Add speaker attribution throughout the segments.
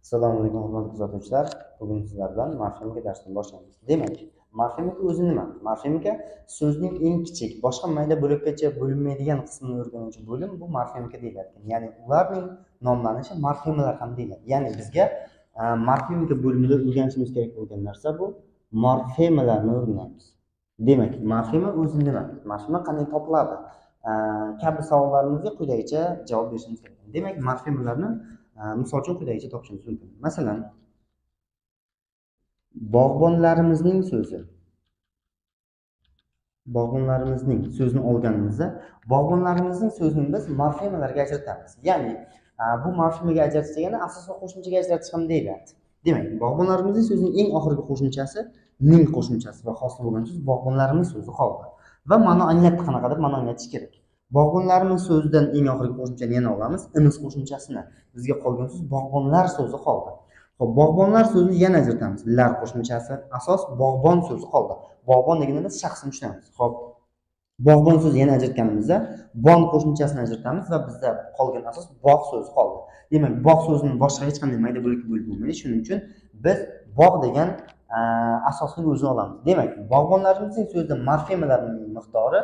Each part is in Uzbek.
Speaker 1: Assalomu alaykum, hurmatli kuzatuvchilar. Bugun sizlar bilan morfemika darsini boshlaymiz. Demak, morfemika o'zi nima? Morfemika so'zning eng kichik, boshqa mayda bo'lakkacha bo'linmaydigan qismini o'rganuvchi bo'lim, bu morfemika deyiladi. Ya'ni ularning nomlanishi morfemalar ham deyiladi. Ya'ni bizga morfemika bo'limida o'rganishimiz kerak bo'lgan narsa, bu morfemalarni o'rganamiz. Demak, morfema o'zi nima? Morfema qanday topiladi? Kabi savollarimizga quyidagicha javob berishimiz kerak. Demak, morfemalarni misol uchun quyidagicha topishimiz mumkin. Masalan, bog'bonlarimizning so'zi. Bog'bonlarimizning so'zini olganimizda, bog'bonlarimizning so'zini biz morfemalarga ajratamiz. Ya'ni bu morfemaga ajratish degani asos va qo'shimchaga ajratish ham deyiladi. Demak, bog'bonlarimizning so'zining eng oxirgi qo'shimchasi ning qo'shimchasi va hosil bo'lgan so'z bog'bonlarimiz so'zi qoldi. Va ma'no anglatdi, qanaqadir ma'no anglatish kerak. Bog'bonlarimiz so'zidan eng oxirgi qo'shimchani yana olamiz, imiz qo'shimchasini. Bizga qolgan so'z bog'bonlar so'zi qoldi. Xo'p, bog'bonlar so'zini yana ajratamiz. Lar qo'shimchasi, asos bog'bon so'zi qoldi. Bog'bon deganda biz shaxsni tushunamiz. Xo'p, bog'bon so'zi yana ajratganimizda bon qo'shimchasini ajratamiz va bizda qolgan asos bog' so'zi qoldi. Demak, bog' so'zini boshqa hech qanday mayda bo'lakka bo'lib bo'lmaydi. Shuning uchun biz bog' degan asosning o'zini olamiz. Demak, bog'bonlarimizning so'zida morfemalarning miqdori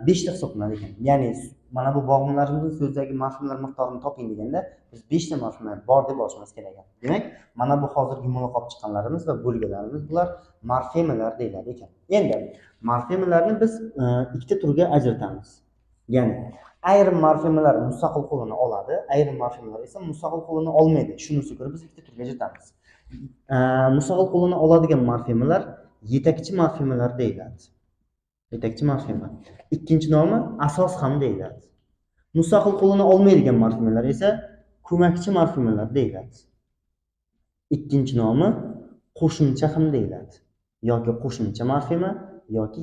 Speaker 1: beshta hisoblanadi ekan. Ya'ni mana bu bog'bonlarimizning so'zidagi morfemalar miqdorini toping deganda, biz beshta morfema bor deb olishimiz kerak ekan. Demak, mana bu hozirgi yumaloq olib chiqqanlarimiz va bo'lganlarimiz, bular morfemalar deyiladi ekan. Endi morfemalarni biz ikkita turga ajratamiz. Ya'ni ayrim morfemalar mustaqil qo'llana oladi, ayrim morfemalar esa mustaqil qo'llana olmaydi. Shunisiga ko'ra biz ikkita turga ajratamiz. Mustaqil qo'llana oladigan morfemalar yetakchi morfemalar deyiladi. Yetakchi morfema. Ikkinchi nomi asos ham deyiladi. Mustaqil qo'llana olmaydigan morfemalar esa ko'makchi morfemalar deyiladi. Ikkinchi nomi qo'shimcha ham deyiladi. Yoki qo'shimcha morfema, yoki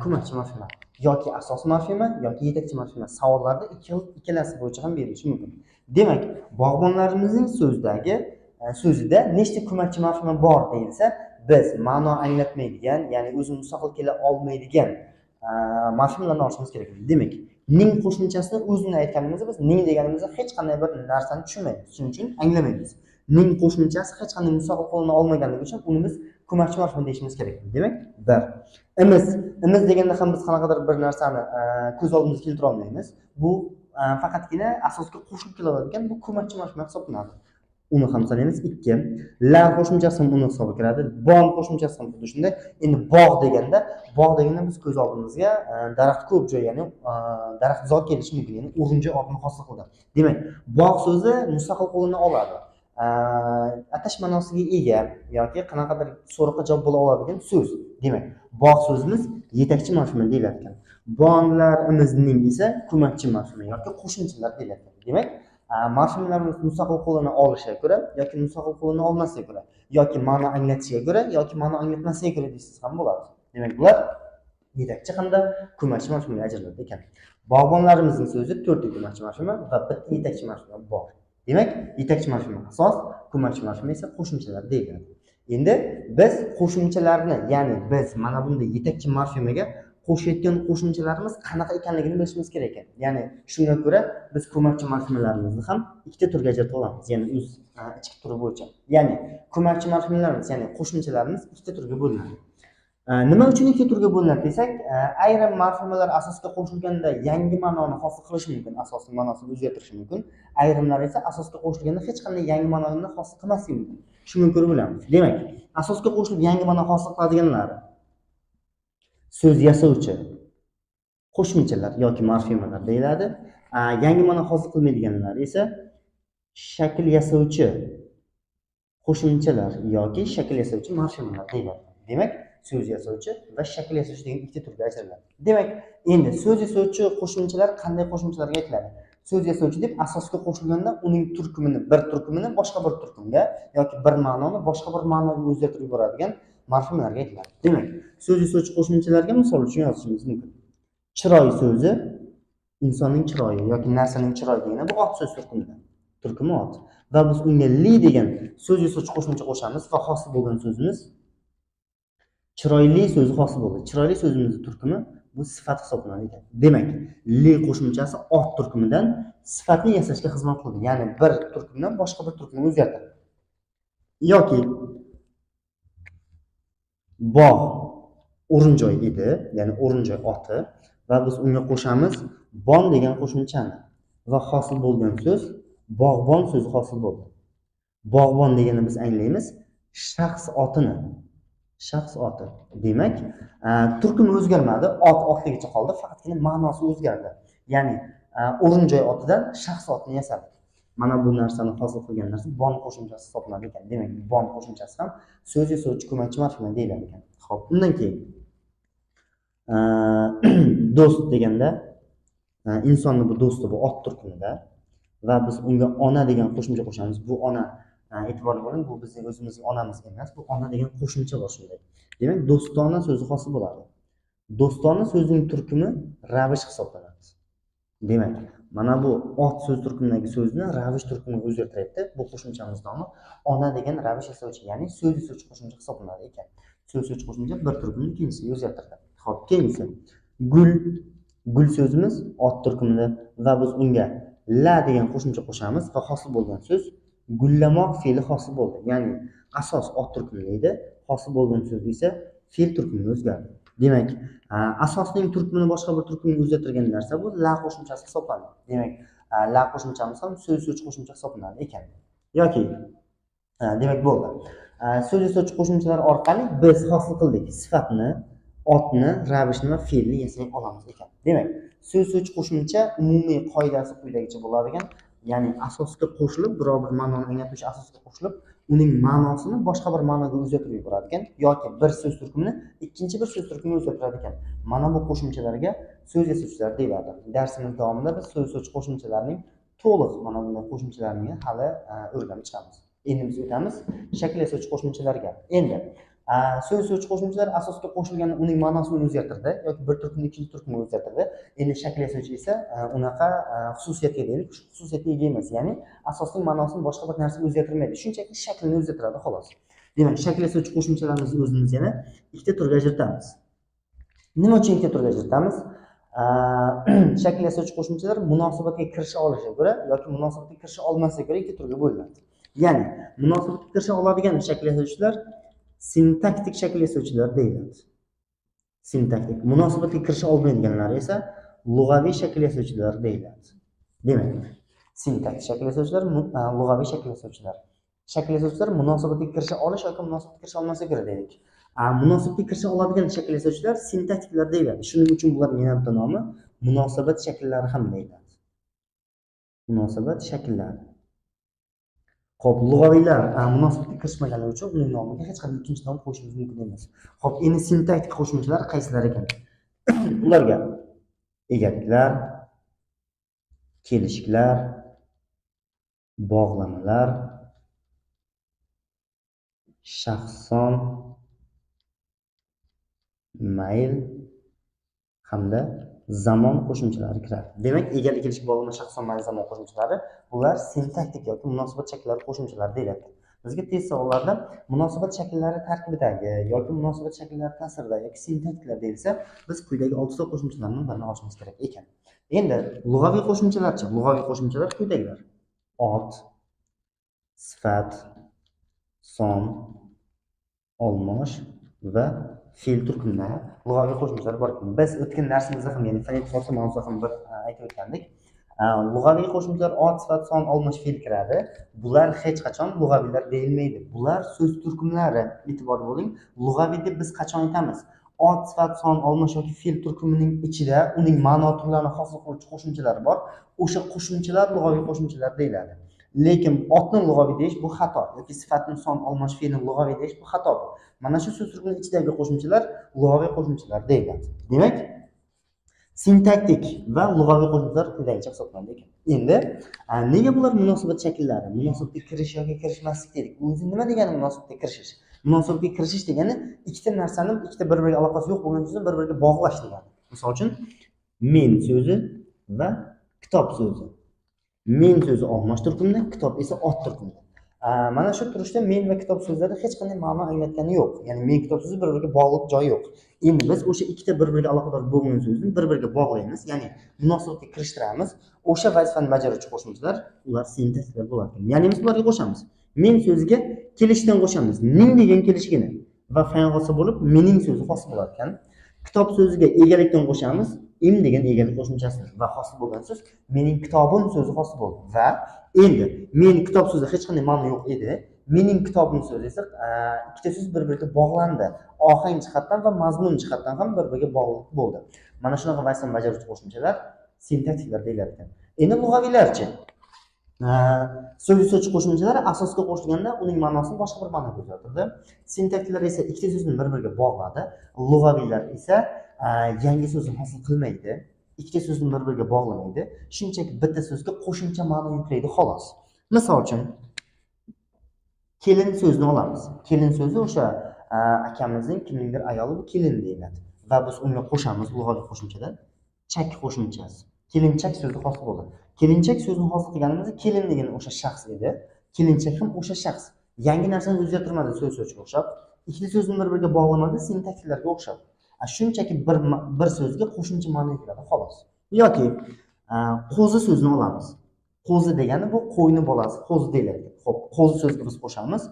Speaker 1: ko'makchi morfema, yoki asos morfema, yoki yetakchi morfema. Savollarda ikki xil, ikkalasi bo'yicha ham berilishi mumkin. Demak, bog'bonlarimizning so'zidagi so'zida nechta ko'makchi morfema bor deyilsa, biz ma'no anglatmaydigan, ya'ni o'zi mustaqil kela olmaydigan morfemalarni olishimiz kerak. Demak, ning qo'shimchasini o'zini aytganimizda, biz ning deganimizda hech qanday bir narsani tushunmaymiz. Shuning uchun anglamaymiz. Ning qo'shimchasi hech qanday mustaqil qo'llana olmaganligi uchun uni biz ko'makchi morfema deyishimiz kerak. Demak, bir. Imiz. Imiz deganda ham biz qanaqadir bir narsani ko'z oldimizga keltira olmaymiz. Bu faqatgina asosga qo'shilib keladigan, bu ko'makchi morfema hisoblanadi. Uni ham sanaymiz, ikki. Lar qo'shimchasi ham uni hisobiga kiradi. Bon qo'shimchasi ham xuddi shunday. Endi bog' deganda biz ko'z oldimizga daraxt ko'p joy, ya'ni daraxtzor kelishi mumkin, ya'ni o'rinjoy otini hosil qildi. Demak, bog' so'zi mustaqil qo'llana oladi. Atash ma'nosiga ega yoki qanaqadir so'roqqa javob bo'la oladigan so'z. Demak, bog' so'zimiz yetakchi morfema deyiladi ekan. Bonlar, imizning esa ko'makchi morfema yoki qo'shimchalar deyiladi ekan. Demak, morfemalarimiz mustaqil qo'llana olishiga ko'ra yoki mustaqil qo'llana olmasligiga ko'ra, yoki ma'no anglatishiga ko'ra, yoki ma'no anglatmasligiga ko'ra desangiz ham bo'ladi. Demak, bular yetakchi hamda ko'makchi morfemaga ajraladi ekan. Bog'bonlarimizning so'zi to'rtta ko'makchi morfema va bitta yetakchi morfema bor. Demak, yetakchi morfema asos, ko'makchi morfema esa qo'shimchalar deyiladi. Endi biz qo'shimchalarni, ya'ni biz mana bunday yetakchi morfemaga qo'shayotgan qo'shimchalarimiz qanaqa ekanligini bilishimiz kerak ekan. Ya'ni shunga ko'ra biz ko'makchi morfemalarimizni ham ikkita turga ajratib olamiz, ya'ni o'z ichki turi bo'yicha. Ya'ni ko'makchi morfemalarimiz, ya'ni qo'shimchalarimiz ikkita turga bo'linadi. Nima uchun ikkita turga bo'linadi desak, ayrim morfemalar asosga qo'shilganda yangi ma'noni hosil qilishi mumkin, asosiy ma'nosini o'zgartirishi mumkin. Ayrimlar esa asosga qo'shilganda hech qanday yangi ma'noni hosil qilmasligi mumkin. Shunga ko'ra bo'lamiz. Demak, asosga qo'shilib yangi ma'no hosil qiladiganlari so'z yasovchi qo'shimchalar yoki morfemalar deyiladi. Yangi ma'no hosil qilmaydiganlar esa shakl yasovchi qo'shimchalar yoki shakl yasovchi morfemalar deyiladi. Demak, so'z yasovchi va shakl yasovchi degan ikkita turga ajraladi. Demak, endi so'z yasovchi qo'shimchalar qanday qo'shimchalarga aytiladi? So'z yasovchi deb asosga qo'shilganda uning turkumini, bir turkumini boshqa bir turkumga yoki bir ma'noni boshqa bir ma'noga o'zgartirib yuboradigan morfemalarga aytiladi. Demak, so'z yasovchi qo'shimchalarga misol uchun yozishimiz mumkin. Chiroy so'zi insonning chiroyi yoki narsaning chiroyi degani, bu ot so'z turkumidan. Turkumi ot. Va biz unga li degan so'z yasovchi qo'shimcha qo'shamiz va hosil bo'lgan so'zimiz chiroyli so'zi hosil bo'ldi. Chiroyli so'zimizni turkumi bu sifat hisoblanadi ekan. Demak, li qo'shimchasi ot turkumidan Sifatni yasashga xizmat qildi. Ya'ni bir turkumdan boshqa bir turkumga o'zgartirdi. Yoki bog' o'rin joy edi, ya'ni o'rin joy oti va biz unga qo'shamiz bon degan qo'shimchani va hosil bo'lgan so'z bog'bon so'zi hosil bo'ldi. Bog'bon degani biz anglaymiz shaxs otini. Shaxs oti. Demak, turkumi o'zgarmadi, ot otligicha qoldi, faqatgina ma'nosi o'zgardi. Ya'ni o'rin joy otidan shaxs otini yasadik. Mana bu narsani hosil qilgan narsa bon qo'shimchasi hisoblanadi ekan. Demak, bon qo'shimchasi ham so'z yasovchi ko'makchi morfema deyiladi ekan. Xo'p, undan keyin do'st deganda insonni bu do'sti, bu ot turkumida va biz unga ona degan qo'shimcha qo'shamiz. Bu ona, e'tiborli bo'ling, bu bizning o'zimizning onamiz emas, bu ona degan qo'shimcha bor shunday. Demak, do'stona so'zi hosil bo'ladi. Do'stona so'zining turkumi ravish hisoblanadi. Demak, mana bu ot so'z turkumidagi so'zni ravish turkumiga o'zgartiryapti. Bu qo'shimchamiz nomi ona degan ravish yasovchi, ya'ni so'z yasovchi qo'shimcha hisoblanadi ekan. So'z yasovchi qo'shimcha bir turkumni ikkinchisiga o'zgartirdi. Xo'p, keyingisi gul. Gul so'zimiz ot turkumida va biz unga la degan qo'shimcha qo'shamiz va hosil bo'lgan so'z gullamoq fe'li hosil bo'ldi. Ya'ni asos ot turkumida edi, hosil bo'lgan so'z esa fe'l turkumiga o'zgardi. Demak, asosning turkumini boshqa bir turkumga o'zgartirgan narsa bu la qo'shimchasi hisoblanadi. Demak, la qo'shimchamiz ham so'z yasovchi qo'shimcha hisoblanadi ekan. Yoki demak bo'ldi. So'z yasovchi qo'shimchalar orqali biz hosil qildik sifatni, otni, ravishni va fe'lni yasay olamiz ekan. Demak, so'z yasovchi qo'shimcha umumiy qoidasi quyidagicha bo'ladi ekan. Ya'ni asosga qo'shilib, biror bir ma'noni anglatuvchi asosga qo'shilib, uning ma'nosini boshqa bir ma'noga o'zgartirib yuboradi ekan yoki bir so'z turkumini ikkinchi bir so'z turkumiga o'zgartiradi ekan. Mana bu qo'shimchalarga so'z yasovchilar deyiladi. Darsimiz davomida biz so'z yasovchi qo'shimchalarning to'liq mana bunday qo'shimchalarni hali o'rganib chiqamiz. Endi biz o'tamiz shakl yasovchi qo'shimchalarga. Endi so'z yasovchi qo'shimchalar asosga qo'shilganda uning ma'nosini o'zgartirdi yoki bir turkumni ikkinchi turkumga o'zgartirdi. Endi shakl yasovchi esa unaqa xususiyatga deylik, xususiyatga ega emas, ya'ni asosning ma'nosini boshqa bir narsaga o'zgartirmaydi, shunchaki shaklini o'zgartiradi xolos. Demak, shakl yasovchi qo'shimchalarimizni o'zimiz yana ikkita turga ajratamiz. Nima uchun ikkita turga ajratamiz? Shakl yasovchi qo'shimchalar munosabatga kirisha olishiga ko'ra yoki munosabatga kirisha olmasligiga ko'ra ikki turga bo'linadi. Ya'ni munosabatga kirisha oladigan shakl yasovchilar sintaktik shakl yasovchilar deyiladi. Sintaktik. Munosabatga kirisha olmaydiganlari esa lug'aviy shakl yasovchilar deyiladi. Demak, sintaktik shakl yasovchilar, lug'aviy shakl yasovchilar. Shakl yasovchilar munosabatga kirisha olish yoki munosabatga kirisha olmasligiga ko'ra dedik. Munosabatga kirisha oladigan shakl yasovchilar sintaktiklar deyiladi. Shuning uchun bularning yana bitta nomi munosabat shakllari ham deyiladi. Munosabat shakllari. Xo'p, lug'aviylar munosabatga kirishmaganligi uchun uning nomiga hech qanday ikkinchi nom qo'yishimiz mumkin emas. Xo'p, endi sintaktik qo'shimchalar qaysilar ekan? Ularga egaliklar, kelishiklar, bog'lamalar, shaxsson, mayl hamda zamon qo'shimchalari kiradi. Demak, egalik, kelishik, bog'lama, shaxsson, mayl, zamon qo'shimchalari bular sintaktik yoki munosabat shakllari qo'shimchalari deyiladi. Bizga test savollarida munosabat shakllari tarkibidagi yoki munosabat shakllari ta'sirida yoki sintaktiklar deyilsa, biz quyidagi oltita qo'shimchalarning birini olishimiz kerak ekan. Endi lug'aviy qo'shimchalarchi? Lug'aviy qo'shimchalar quyidagilar: ot, sifat, son, olmosh va fe'l turkumida lug'aviy qo'shimchalar bor ekan. Biz o'tgan darsimizda ham, ya'ni fonetik forsa mavzusida ham bir aytib o'tgandik. Lug'aviy qo'shimchalar ot, sifat, son, olmosh, fe'l kiradi. Bular hech qachon lug'aviylar deyilmaydi. Bular so'z turkumlari. E'tiborli bo'ling. Lug'aviy deb biz qachon aytamiz? Ot, sifat, son, olmosh yoki fe'l turkumining ichida uning ma'no turlarini hosil qiluvchi qo'shimchalar bor. O'sha qo'shimchalar lug'aviy qo'shimchalar deyiladi. Lekin otni lug'aviy deyish bu xato yoki sifatni, son, olmosh, fe'lni lug'aviy deyish bu xato bu. Mana shu so'z turkumining ichidagi qo'shimchalar lug'aviy qo'shimchalar deyiladi. Demak, sintaktik va lug'aviy qo'shimchalar quyidagicha hisoblanadi ekan. Endi nega bular munosabat shakllari? Munosabatga kirish yoki kirishmaslik dedik. O'zi nima degani munosabatga kirishish? Munosabatga kirishish degani ikkita narsani, ikkita bir-biriga aloqasi yo'q bo'lgan so'zni bir-biriga bog'lash degani. Misol uchun, men so'zi va kitob so'zi. Men so'zi olmosh turkumida, kitob esa ot turkumida. Mana shu turishda men va kitob so'zlari hech qanday ma'no anglatgani yo'q. Ya'ni men kitob so'zi bir-biriga bog'liq joyi yo'q. Endi biz o'sha ikkita bir-biriga aloqador bo'lgan so'zni bir-biriga bog'laymiz, ya'ni munosabatga kirishtiramiz. O'sha vazifani bajaruvchi qo'shimchalar ular sintaktiklar bo'ladi. Ya'ni biz ularga qo'shamiz. Men so'ziga kelishdan qo'shamiz. Ning degan kelishigini va fe'l hosil bo'lib, mening so'zi hosil bo'lar ekan. Kitob so'ziga egalikdan qo'shamiz, im degan egalik qo'shimchasini va hosil bo'lgan so'z mening kitobim so'zi hosil bo'ldi. Va endi men kitob so'zi hech qanday ma'no yo'q edi. Mening kitobim so'zi esa ikkita so'z bir-biriga bog'landi. Ohang jihatdan va mazmun jihatdan ham bir-biriga bog'liq bo'ldi. Mana shunaqa vazifani bajaruvchi qo'shimchalar sintaktiklar deyiladi ekan. Endi lug'aviylarchi? So'z yasovchi qo'shimchalar asosga qo'shilganda uning ma'nosini boshqa bir ma'noga o'zgartirdi. Sintaktiklar esa ikkita so'zni bir-biriga bog'ladi. Lug'aviylar esa yangi so'zni hosil qilmaydi. Ikkita so'zni bir-biriga bog'lamaydi. Shunchaki bitta so'zga qo'shimcha ma'no yuklaydi xolos. Misol uchun kelin so'zini olamiz. Kelin so'zi o'sha akamizning kimningdir ayoli, bu kelin deyiladi. Va biz unga qo'shamiz lug'aviy qo'shimchadan chak qo'shimchasi. Kelinchak so'zi hosil bo'ldi. Kelinchak so'zini hosil qilganimizda kelin degan o'sha shaxs edi. Kelinchak ham o'sha shaxs. Yangi narsani o'zgartirmadi so'z so'zga o'xshab. Ikkita so'zni bir-biriga bog'lamadi sintaktiklarga o'xshab. Shunchaki bir so'zga qo'shimcha ma'no yukladi xolos. Yoki qo'zi so'zini olamiz. Qo'zi degani bu qo'yni bolasi, qo'zi deyiladi. Xo'p, qo'zi so'ziga biz qo'shamiz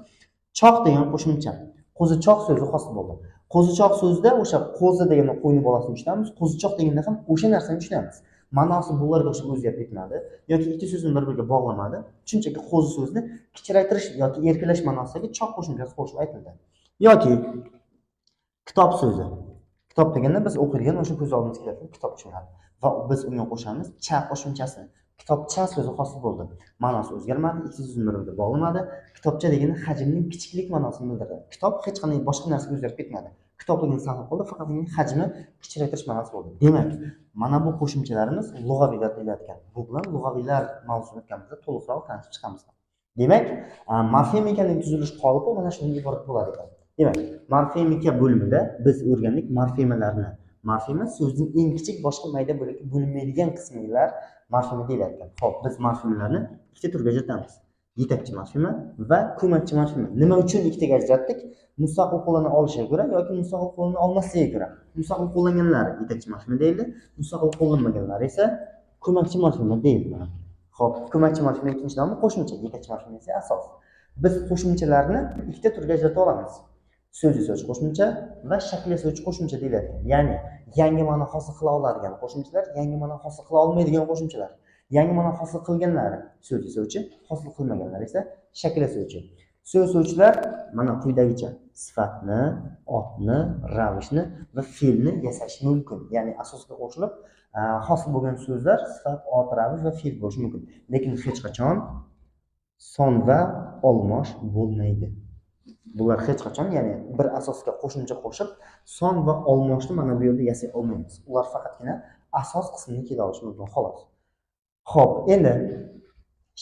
Speaker 1: choq degan qo'shimcha. Qo'zichoq so'zi hosil bo'ldi. Qo'zichoq so'zida o'sha qo'zi deganda qo'yni bolasini tushunamiz, qo'zichoq deganda ham o'sha narsani tushunamiz. Ma'nosi bularga o'xshab o'zgarib ketmadi yoki ikkita so'zni bir-biriga bog'lamadi. Shunchaki qo'zi so'zini kichraytirish yoki erkalash ma'nosidagi choq qo'shimchasi qo'shib aytildi. Yoki kitob so'zi. Kitob deganda biz o'qiydigan o'sha ko'z oldimizga keladigan kitob tushunadi. Va biz unga qo'shamiz cha qo'shimchasini. Kitobcha so'zi hosil bo'ldi. Ma'nosi o'zgarmadi, ikkita so'zni bir-biriga bog'lamadi. Kitobcha degani hajmning kichiklik ma'nosini bildiradi. Kitob hech qanday boshqa narsaga o'zgarib ketmadi. Kitobligini saqlab qoldi, faqat uning hajmi kichraytirish ma'nosi bo'ldi. Demak, mana bu qo'shimchalarimiz lug'aviylar deyiladigan. Bu bilan lug'aviylar mavzusini o'tganimizda to'liqroq tanishib chiqamiz. Demak, morfemikaning tuzilish qolipi mana shundan iborat bo'ladi ekan. Demak, morfemika bo'limida biz o'rgandik morfemalarni. Morfema so'zning eng kichik boshqa mayda bo'lakka bo'linmaydigan qismilar morfema deyiladi ekan. Xo'p, biz morfemalarni ikkita turga ajratamiz. Yetakchi morfema va ko'makchi morfema. Nima uchun ikkitaga ajratdik? Mustaqil qo'llana olishiga ko'ra yoki mustaqil qo'llana olmasligiga ko'ra. Mustaqil qo'llanganlari yetakchi morfema deyildi, mustaqil qo'llanmaganlari esa ko'makchi morfema deyildi. Xo'p, ko'makchi morfema ikkinchi nomi qo'shimcha, yetakchi morfema esa asos. Biz qo'shimchalarni ikkita turga ajrata olamiz. So'z yasovchi qo'shimcha va shakl yasovchi qo'shimcha deyiladi. Ya'ni yangi ma'no hosil qila oladigan qo'shimchalar, yangi ma'no hosil qila olmaydigan qo'shimchalar. Yangi ma'no hosil qilganlari so'z yasovchi, hosil qilmaganlari esa shakl yasovchi. So'z yasovchilar mana quyidagicha sifatni, otni, ravishni va fe'lni yasash mumkin. Ya'ni asosga qo'shilib hosil bo'lgan so'zlar sifat, ot, ravish va fe'l bo'lishi mumkin. Lekin hech qachon son va olmosh bo'lmaydi. Bular hech qachon, ya'ni bir asosga qo'shimcha qo'shib son va olmoshni mana bu yerda yasay olmaymiz. Ular faqatgina asos qismini kela olishi mumkin xolos. Xo'p, endi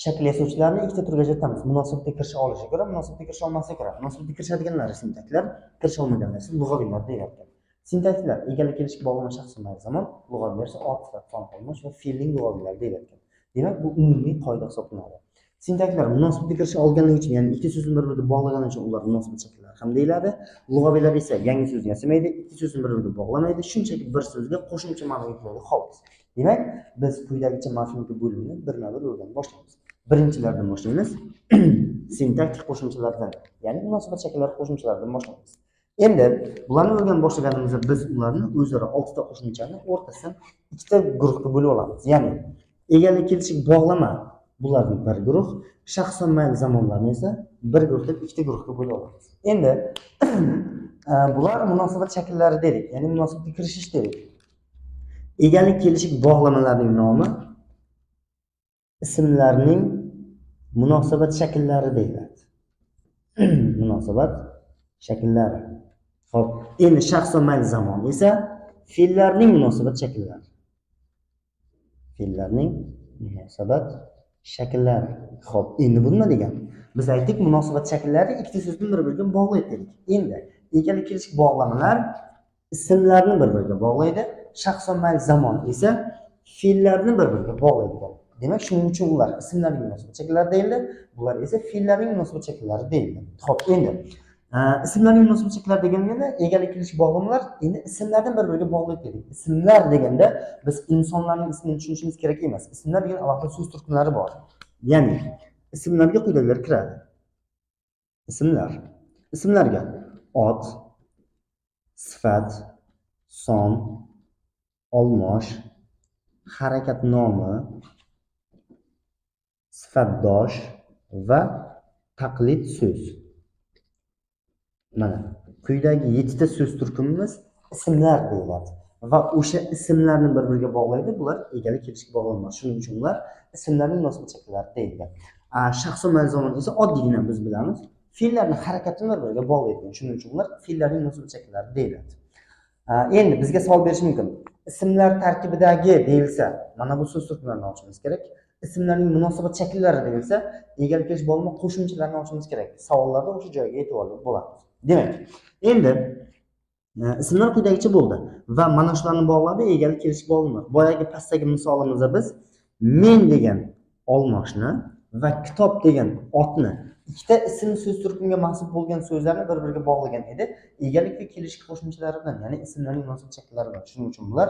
Speaker 1: shakl yasovchilarni ikkita turga ajratamiz. Munosabatga kirisha olishiga ko'ra, munosabatga kirisha olmasligiga ko'ra. Munosabatga kirishadiganlari sintaklar, kirisha olmaganlari esa lug'aviylar deyiladi. Sintaklar egalik kelishga bog'lama shaxs zamon, lug'aviylar esa ot, sifat, son, olmosh va fe'lning lug'aviylari deyiladi. Demak, bu umumiy qoida hisoblanadi. Sintaklar munosabatga kirisha olganligi uchun, ya'ni ikkita so'zni bir-biriga bog'lagani uchun ular munosabat shakllari ham deyiladi. Lug'aviylar esa yangi so'zni yasamaydi, ikki so'zni bir-biriga bog'lamaydi, shunchaki bir so'zga qo'shimcha ma'no yuklaydi xolos. Demak, biz quyidagicha morfemika bo'limini birma-bir o'rganib boshlaymiz. Birinchilardan boshlaymiz. Sintaktik qo'shimchalardan, ya'ni munosabat shakllari qo'shimchalaridan boshlaymiz. Endi bularni o'rganib boshlaganimizda biz ularni o'zaro oltita qo'shimchani o'rtasidan ikkita guruhga bo'lib olamiz. Ya'ni egalik kelishik bog'lama bularni bir guruh, shaxsan mayl zamonlarni esa bir guruh deb ikkita guruhga bo'lib olamiz. Endi bular munosabat shakllari dedik, ya'ni munosabatga kirishish dedik. Egalik kelishik bog'lamalarning nomi ismlarning munosabat shakllari deyiladi. Munosabat shakllari. Xo'p, endi shaxsan mayl zamon esa fe'llarning munosabat shakllari. Fe'llarning munosabat shakllari. Xo'p, endi bu nima degani? Biz aytdik, munosabat shakllari ikkita so'zni bir-biriga bog'laydi dedik. Endi egalik kelishik bog'lamalar ismlarni bir-biriga bog'laydi, shaxsan mayl zamon esa fe'llarni bir-biriga bog'laydi. Demak, shuning uchun ular ismlarning munosabat shakllari deyildi, bular esa fe'llarning munosabat shakllari deyildi. Xo'p, endi ismlarning munosabat shakllari deganda egalik kelish bog'lamlar endi ismlardan bir biriga bog'laydi dedik. Ismlar deganda biz insonlarning ismini tushunishimiz kerak emas. Ismlar degan alohida so'z turkumlari bor. Ya'ni ismlarga quyidagilar kiradi. Ismlar. Ismlarga ot, sifat, son, olmosh, harakat nomi, sifatdosh va taqlid so'z. Mana quyidagi yettita so'z turkumimiz ismlar deyiladi va o'sha ismlarni bir biriga bog'laydi. Bular egalik kelishga bog'lanmas. Shuning uchun ular ismlarning munosabat shakllari deyiladi. Shaxs va zamon esa oddiygina biz bilamiz, fe'llarni harakatini bir biriga bog'laydi. Shuning uchun ular fe'llarning munosabat shakllari deyiladi. Endi bizga savol berish mumkin. Ismlar tarkibidagi deyilsa, mana bu so'z turkumlarini olishimiz kerak. Ismlarning munosabat shakllari deyilsa, egalik kelish bog'lama qo'shimchalarini olishimiz kerak. Savollarda o'sha joyga e'tiborli bo'lamiz. Demak, endi ismlar quyidagicha bo'ldi va mana shularni bog'ladi egalik kelish bog'lama. Boyagi pastdagi misolimizda biz men degan olmoshni va kitob degan otni, ikkita ism so'z turkumiga mansub bo'lgan so'zlarni bir biriga bog'lagan edi egalik va kelish qo'shimchalari bilan, ya'ni ismlarning munosabat shakllari bilan. Shuning uchun bular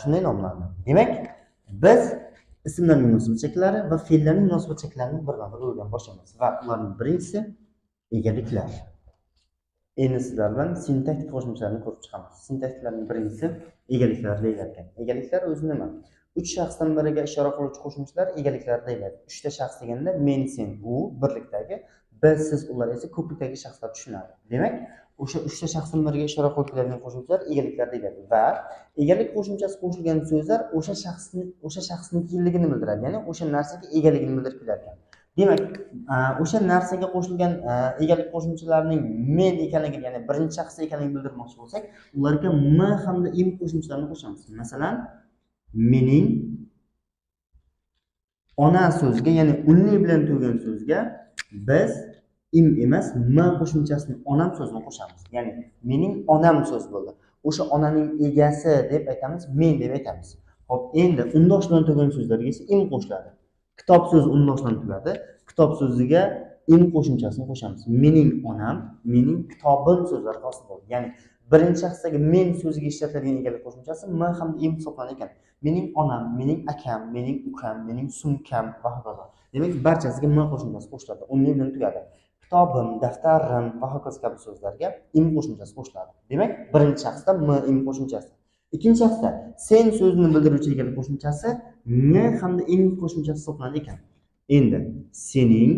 Speaker 1: shunday nomlandi. Demak, biz ismlarning munosabat shakllari va fe'llarning munosabat shaklarini birma bir o'rganib boshlaymiz va ularning birinchisi egaliklar. Endi sizlar bilan sintaktik qo'shimchalarni ko'rib chiqamiz. Sintaktiklarning birinchisi egaliklar deyilar ekan. Egaliklar o'zi nima? Uch shaxsdan biriga ishora qiluvchi qo'shimchalar egaliklar deyiladi. Uchta shaxs deganda men, sen, u birlikdagi, biz, siz, ular esa ko'plikdagi shaxslar tushunadi. Demak, o'sha uchta shaxsdan biriga ishora qilib keladigan qo'shimchalar egaliklar deyiladi va egalik qo'shimchasi qo'shilgan so'zlar o'sha shaxsnikiligini bildiradi, ya'ni o'sha narsaga egaligini bildirib kelar ekan. Demak, o'sha narsaga qo'shilgan egalik qo'shimchalarining men ekanligini, ya'ni birinchi shaxs ekanligini bildirmoqchi bo'lsak, ularga m hamda im qo'shimchalarini qo'shamiz. Masalan, mening ona so'ziga, ya'ni unli bilan tugagan so'zga biz im emas, m qo'shimchasini, onam so'zini qo'shamiz. Ya'ni mening onam so'z bo'ldi. O'sha onaning egasi deb aytamiz, men deb aytamiz. Xo'p, endi undosh bilan tugagan so'zlarga esa im qo'shiladi. Kitob so'zi undosh bilan tugadi. Kitob so'ziga im qo'shimchasini qo'shamiz. Mening onam, mening kitobim so'zlari hosil bo'ldi. Ya'ni birinchi shaxsdagi men so'ziga ishlatiladigan egalik qo'shimchasi m hamda im hisoblanadi ekan. Mening onam, mening akam, mening ukam, mening sumkam va hokazo. Demak, barchasiga m qo'shimchasi qo'shiladi. Unli bilan tugadi. Kitobim, daftarim va hokazo kabi so'zlarga im qo'shimchasi qo'shiladi. Demak, birinchi shaxsda m, im qo'shimchasi. Ikkinchi shaxsda sen so'zini bildiruvchi egalik qo'shimchasi n hamda ing qo'shimchasi hisoblanadi ekan. Endi sening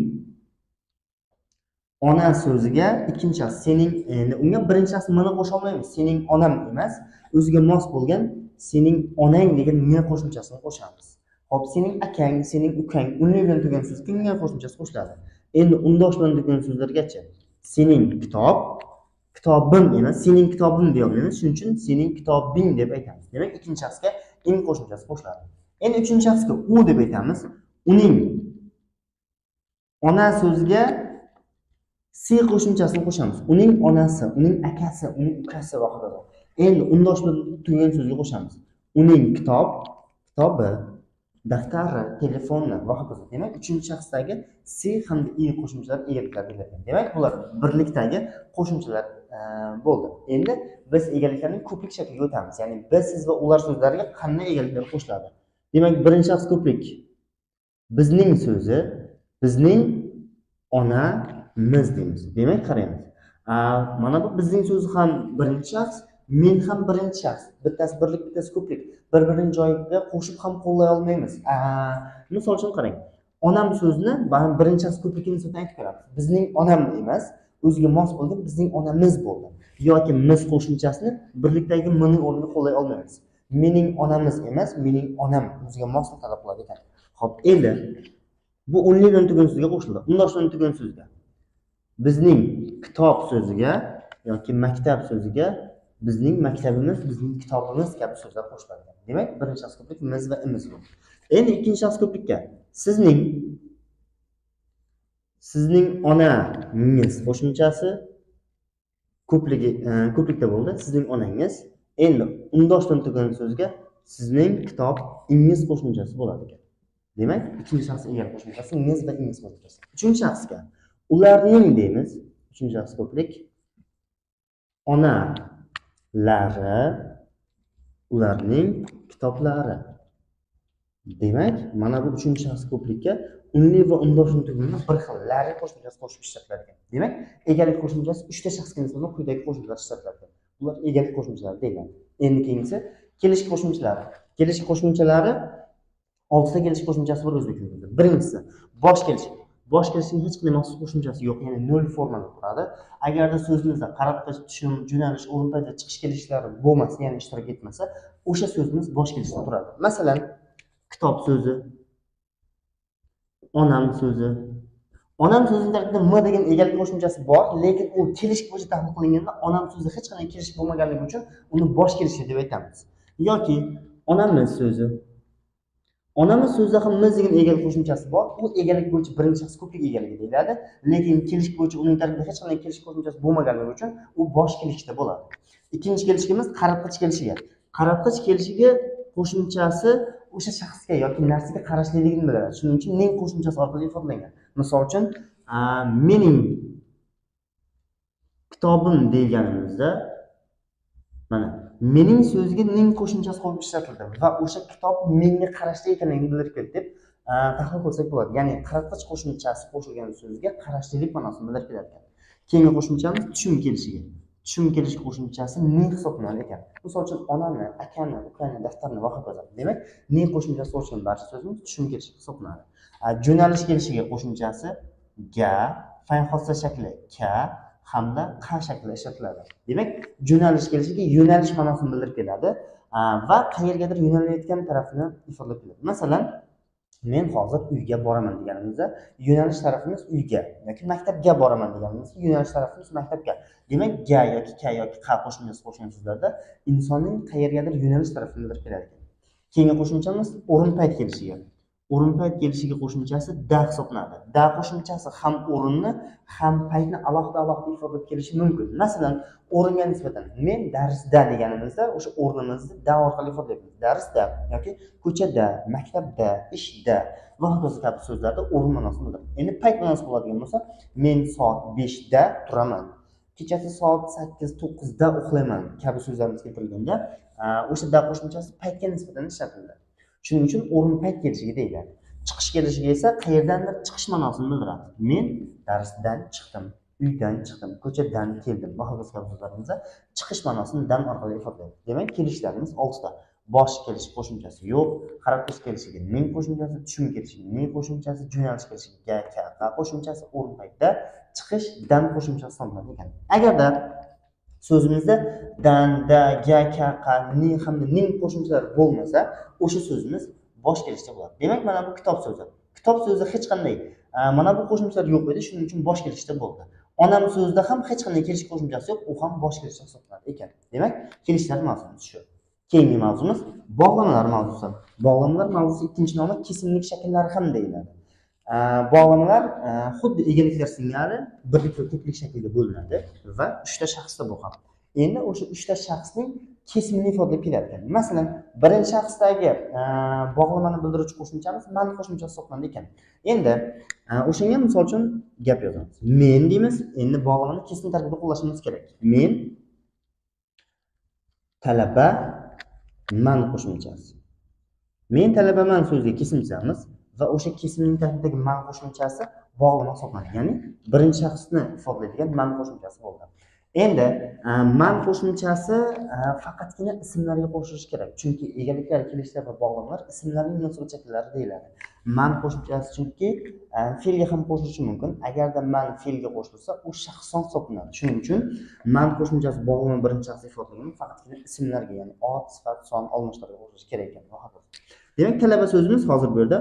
Speaker 1: ona so'ziga ikkinchi shaxs sening, endi unga birinchi shaxs mni qo'sha olmaymiz. Sening onam emas, o'ziga mos bo'lgan sening onang degan n qo'shimchasini qo'shamiz. Xo'p, sening akang, sening ukang unli bilan tugagan so'zga n qo'shimchasi qo'shiladi. Endi undosh bilan tugagan so'zlargachi? Sening kitob, kitobim emas, sening kitobim deya olmaymiz. Shuning uchun sening kitobing deb aytamiz. Demak, ikkinchi shaxsga ing qo'shimchasi qo'shiladi. Endi uchinchi shaxsga u deb aytamiz. Uning ona so'ziga si qo'shimchasini qo'shamiz. Uning onasi, uning akasi, uning ukasi va hokazo. Endi undosh bilan tugagan so'zga qo'shamiz. Uning kitob, kitobi, daftari, telefoni va hokazo. Demak, uchinchi shaxsdagi si hamda i qo'shimchalar egaliklar deyiladi. Demak, bular birlikdagi qo'shimchalar bo'ldi. Endi biz egaliklarning ko'plik shakliga o'tamiz. Ya'ni biz, siz va ular so'zlariga qanday egaliklar qo'shiladi? Demak, birinchi shaxs ko'plik. Bizning so'zi, bizning onamiz deymiz. Demak, qaraymiz. Mana bu bizning so'zi ham birinchi shaxs, men ham birinchi shaxs. Bittasi birlik, bittasi ko'plik. Bir-birining joyiga qo'shib ham qo'llay olmaymiz. Misol uchun qarang. Onam so'zini birinchi shaxs ko'plikka nisbatan aytib ko'ramiz. Bizning onam emas, o'ziga mos bo'lgan bizning onamiz bo'ldi. Yoki miz qo'shimchasini birlikdagi mning o'rniga qo'llay olmaymiz. Mening onamiz emas, mening onam o'ziga mosni talab qiladi ekan. Xo'p, endi bu unli bilan tugagan so'zga qo'shildi. Undosh bilan tugagan so'zga, bizning kitob so'ziga yoki maktab so'ziga bizning maktabimiz, bizning kitobimiz kabi so'zlar qo'shiladi. Demak, birinchi shaxs ko'plik miz va imiz bo'ldi. Endi ikkinchi shaxs ko'plikka sizning onangiz qo'shimchasi ko'pligi ko'plikda bo'ldi. Sizning onangiz. Endi undoshdan tugagan so'zga sizning kitobingiz qo'shimchasi bo'ladi ekan. Demak, ikkinchi shaxs egalik qo'shimchasi miz va imiz qo'shimchasi. Uchinchi shaxsga ularning deymiz. Uchinchi shaxs ko'plik onalari, ularning kitoblari. Demak, mana bu uchinchi shaxs ko'plikka unli va undosh tug'ilma bir xil lari qo'shimchasi qo'shib ishlatiladi ekan. Demak, egalik qo'shimchasi uchta shaxsga nisbatan quyidagi qo'shimchalar ishlatiladi. Bular egalik qo'shimchalari deyiladi. Endi keyingisi kelishik qo'shimchalari. Kelishik qo'shimchalari, oltita kelishik qo'shimchasi bor o'zbek tilida. Birinchisi bosh kelishik. Bosh kelishikning hech qanday maxsus qo'shimchasi yo'q, ya'ni nol formada turadi. Agarda so'zimizda qaratqich, tushum, jo'nalish, o'rin payt va chiqish kelishlari bo'lmasa, ya'ni ishtirok etmasa, o'sha so'zimiz bosh kelishda turadi. Masalan, kitob so'zi, onam so'zi. Onam so'zining tarkibida m degan egalik qo'shimchasi bor, lekin u kelishik bo'yicha tahlil qilinganda onam so'zi hech qanday kelishik bo'lmaganligi uchun uni bosh kelishik deb aytamiz. Yoki onamiz so'zi. Onamiz so'zida ham miz degan egalik qo'shimchasi bor. U egalik bo'yicha birinchi shaxs ko'plik egaligi deyiladi, lekin kelishik bo'yicha uning tarkibida hech qanday kelishik qo'shimchasi bo'lmaganligi uchun u bosh kelishikda bo'ladi. Ikkinchi kelishigimiz qaratqich kelishiga. Qaratqich kelishiga qo'shimchasi o'sha shaxsga yoki narsaga qarashliligini bildiradi. Shuning uchun ning qo'shimchasi orqali ifodalangan. Misol uchun, mening kitobim deganimizda, mana mening so'ziga ning qo'shimchasi qo'yib ishlatildi va o'sha kitob menga qarashli ekanligini bildirib keldi deb tahlil qilsak bo'ladi. Ya'ni qaratqich qo'shimchasi qo'shilgan so'zga qarashlilik ma'nosini bildirib keladi ekan. Keyingi qo'shimchamiz tushum kelishiga. Tushum kelish qo'shimchasi ning hisoblanar ekan. Misol uchun, onani, akani, ukani, daftarni va hokazo. Demak, ning qo'shimchasi qo'shilgan barcha so'zimiz tushum kelishi hisoblanadi. Jo'nalish kelishiga qo'shimchasi ga, fe'l xossa shakli ka hamda qa shaklida ishlatiladi. Demak, jo'nalish kelishiga yo'nalish ma'nosini bildirib keladi va qayergadir yo'nalayotgan tarafini ifodalab keladi. Masalan, men hozir uyga boraman deganimizda yo'nalish tarafimiz uyga yoki maktabga boraman deganimizda yo'nalish tarafimiz maktabga. Demak, ga yoki ka yoki qa qo'shimchasi qo'shilgan so'zlarda insonning qayergadir yo'nalish tarafini bildirib keladi ekan. Keyingi qo'shimchamiz o'rin payt kelishiga. O'rin payt kelishiga qo'shimchasi da hisoblanadi. Da qo'shimchasi ham o'rinni, ham paytni alohida alohida ifodalab kelishi mumkin. Masalan, o'ringa nisbatan men darsda deganimizda o'sha o'rnimizni da orqali ifodalaymiz. Darsda yoki ko'chada, maktabda, ishda va hokazo kabi so'zlarda o'rin ma'nosini bildiradi. Endi payt ma'nosi bo'ladigan bo'lsa, men soat 5 da turaman, kechasi soat 8, 9 da uxlayman kabi so'zlarimiz keltirilganda o'sha da qo'shimchasi paytga nisbatan ishlatiladi. Shuning uchun o'rin payt kelishiga deyiladi. Chiqish kelishiga esa qayerdandir chiqish ma'nosini bildiradi. Men darsdan chiqdim, uydan chiqdim, ko'chadan keldim va hokazo kabi so'zlarimizda chiqish ma'nosini dan orqali ifodalaydi. Demak, kelishlarimiz oltita. Bosh kelish qo'shimchasi yo'q, qaratqich kelishiga ning qo'shimchasi, tushum kelishiga ning qo'shimchasi, jo'nalish kelishiga ga, ka, qa qo'shimchasi, o'rin paytda chiqish dan qo'shimchasi hisoblanadi ekan. Agarda so'zimizda dan, da, ga, ka, qa, ni hamda ning qo'shimchalari bo'lmasa, o'sha so'zimiz bosh kelishda bo'ladi. Demak, mana bu kitob so'zi. Kitob so'zi hech qanday mana bu qo'shimchalar yo'q edi, shuning uchun bosh kelishda bo'ldi. Onam so'zida ham hech qanday kelish qo'shimchasi yo'q, u ham bosh kelishda hisoblanadi ekan. Demak, kelishlar mavzumiz shu. Keyingi mavzumiz bog'lamalar mavzusi. Bog'lamalar mavzusi ikkinchi nomi kesimlik shakllari ham deyiladi. Bog'lamalar xuddi egaliklar singari birlik va ko'plik shaklida bo'linadi va uchta shaxsda bu ham. Endi o'sha uchta shaxsning kesimini ifodalab keladi ekan. Masalan, birinchi shaxsdagi bog'lamani bildiruvchi qo'shimchamiz man qo'shimchasi hisoblanadi ekan. Endi o'shanga misol uchun gap yozamiz. Men deymiz, endi bog'lamani kesim tarkibida qo'llashimiz kerak. Men talaba man qo'shimchasi. Men talabaman so'ziga kesim chizamiz va o'sha kesimning tarkibidagi man qo'shimchasi bog'lama hisoblanadi. Ya'ni birinchi shaxsni ifodalaydigan man qo'shimchasi bo'ldi. Endi man qo'shimchasi faqatgina ismlarga qo'shilishi kerak. Chunki egaliklar, kelishlar va bog'lamalar ismlarning munosabat shakllari deyiladi. Man qo'shimchasi chunki fe'lga ham qo'shilishi mumkin. Agarda man fe'lga qo'shilsa, u shaxson hisoblanadi. Shuning uchun man qo'shimchasi bog'lama birinchi shaxs ifodalaganda faqatgina ismlarga, ya'ni ot, sifat, son, olmoshlarga qo'shilishi kerak ekan va hokazo. Demak, talaba so'zimiz hozir bu yerda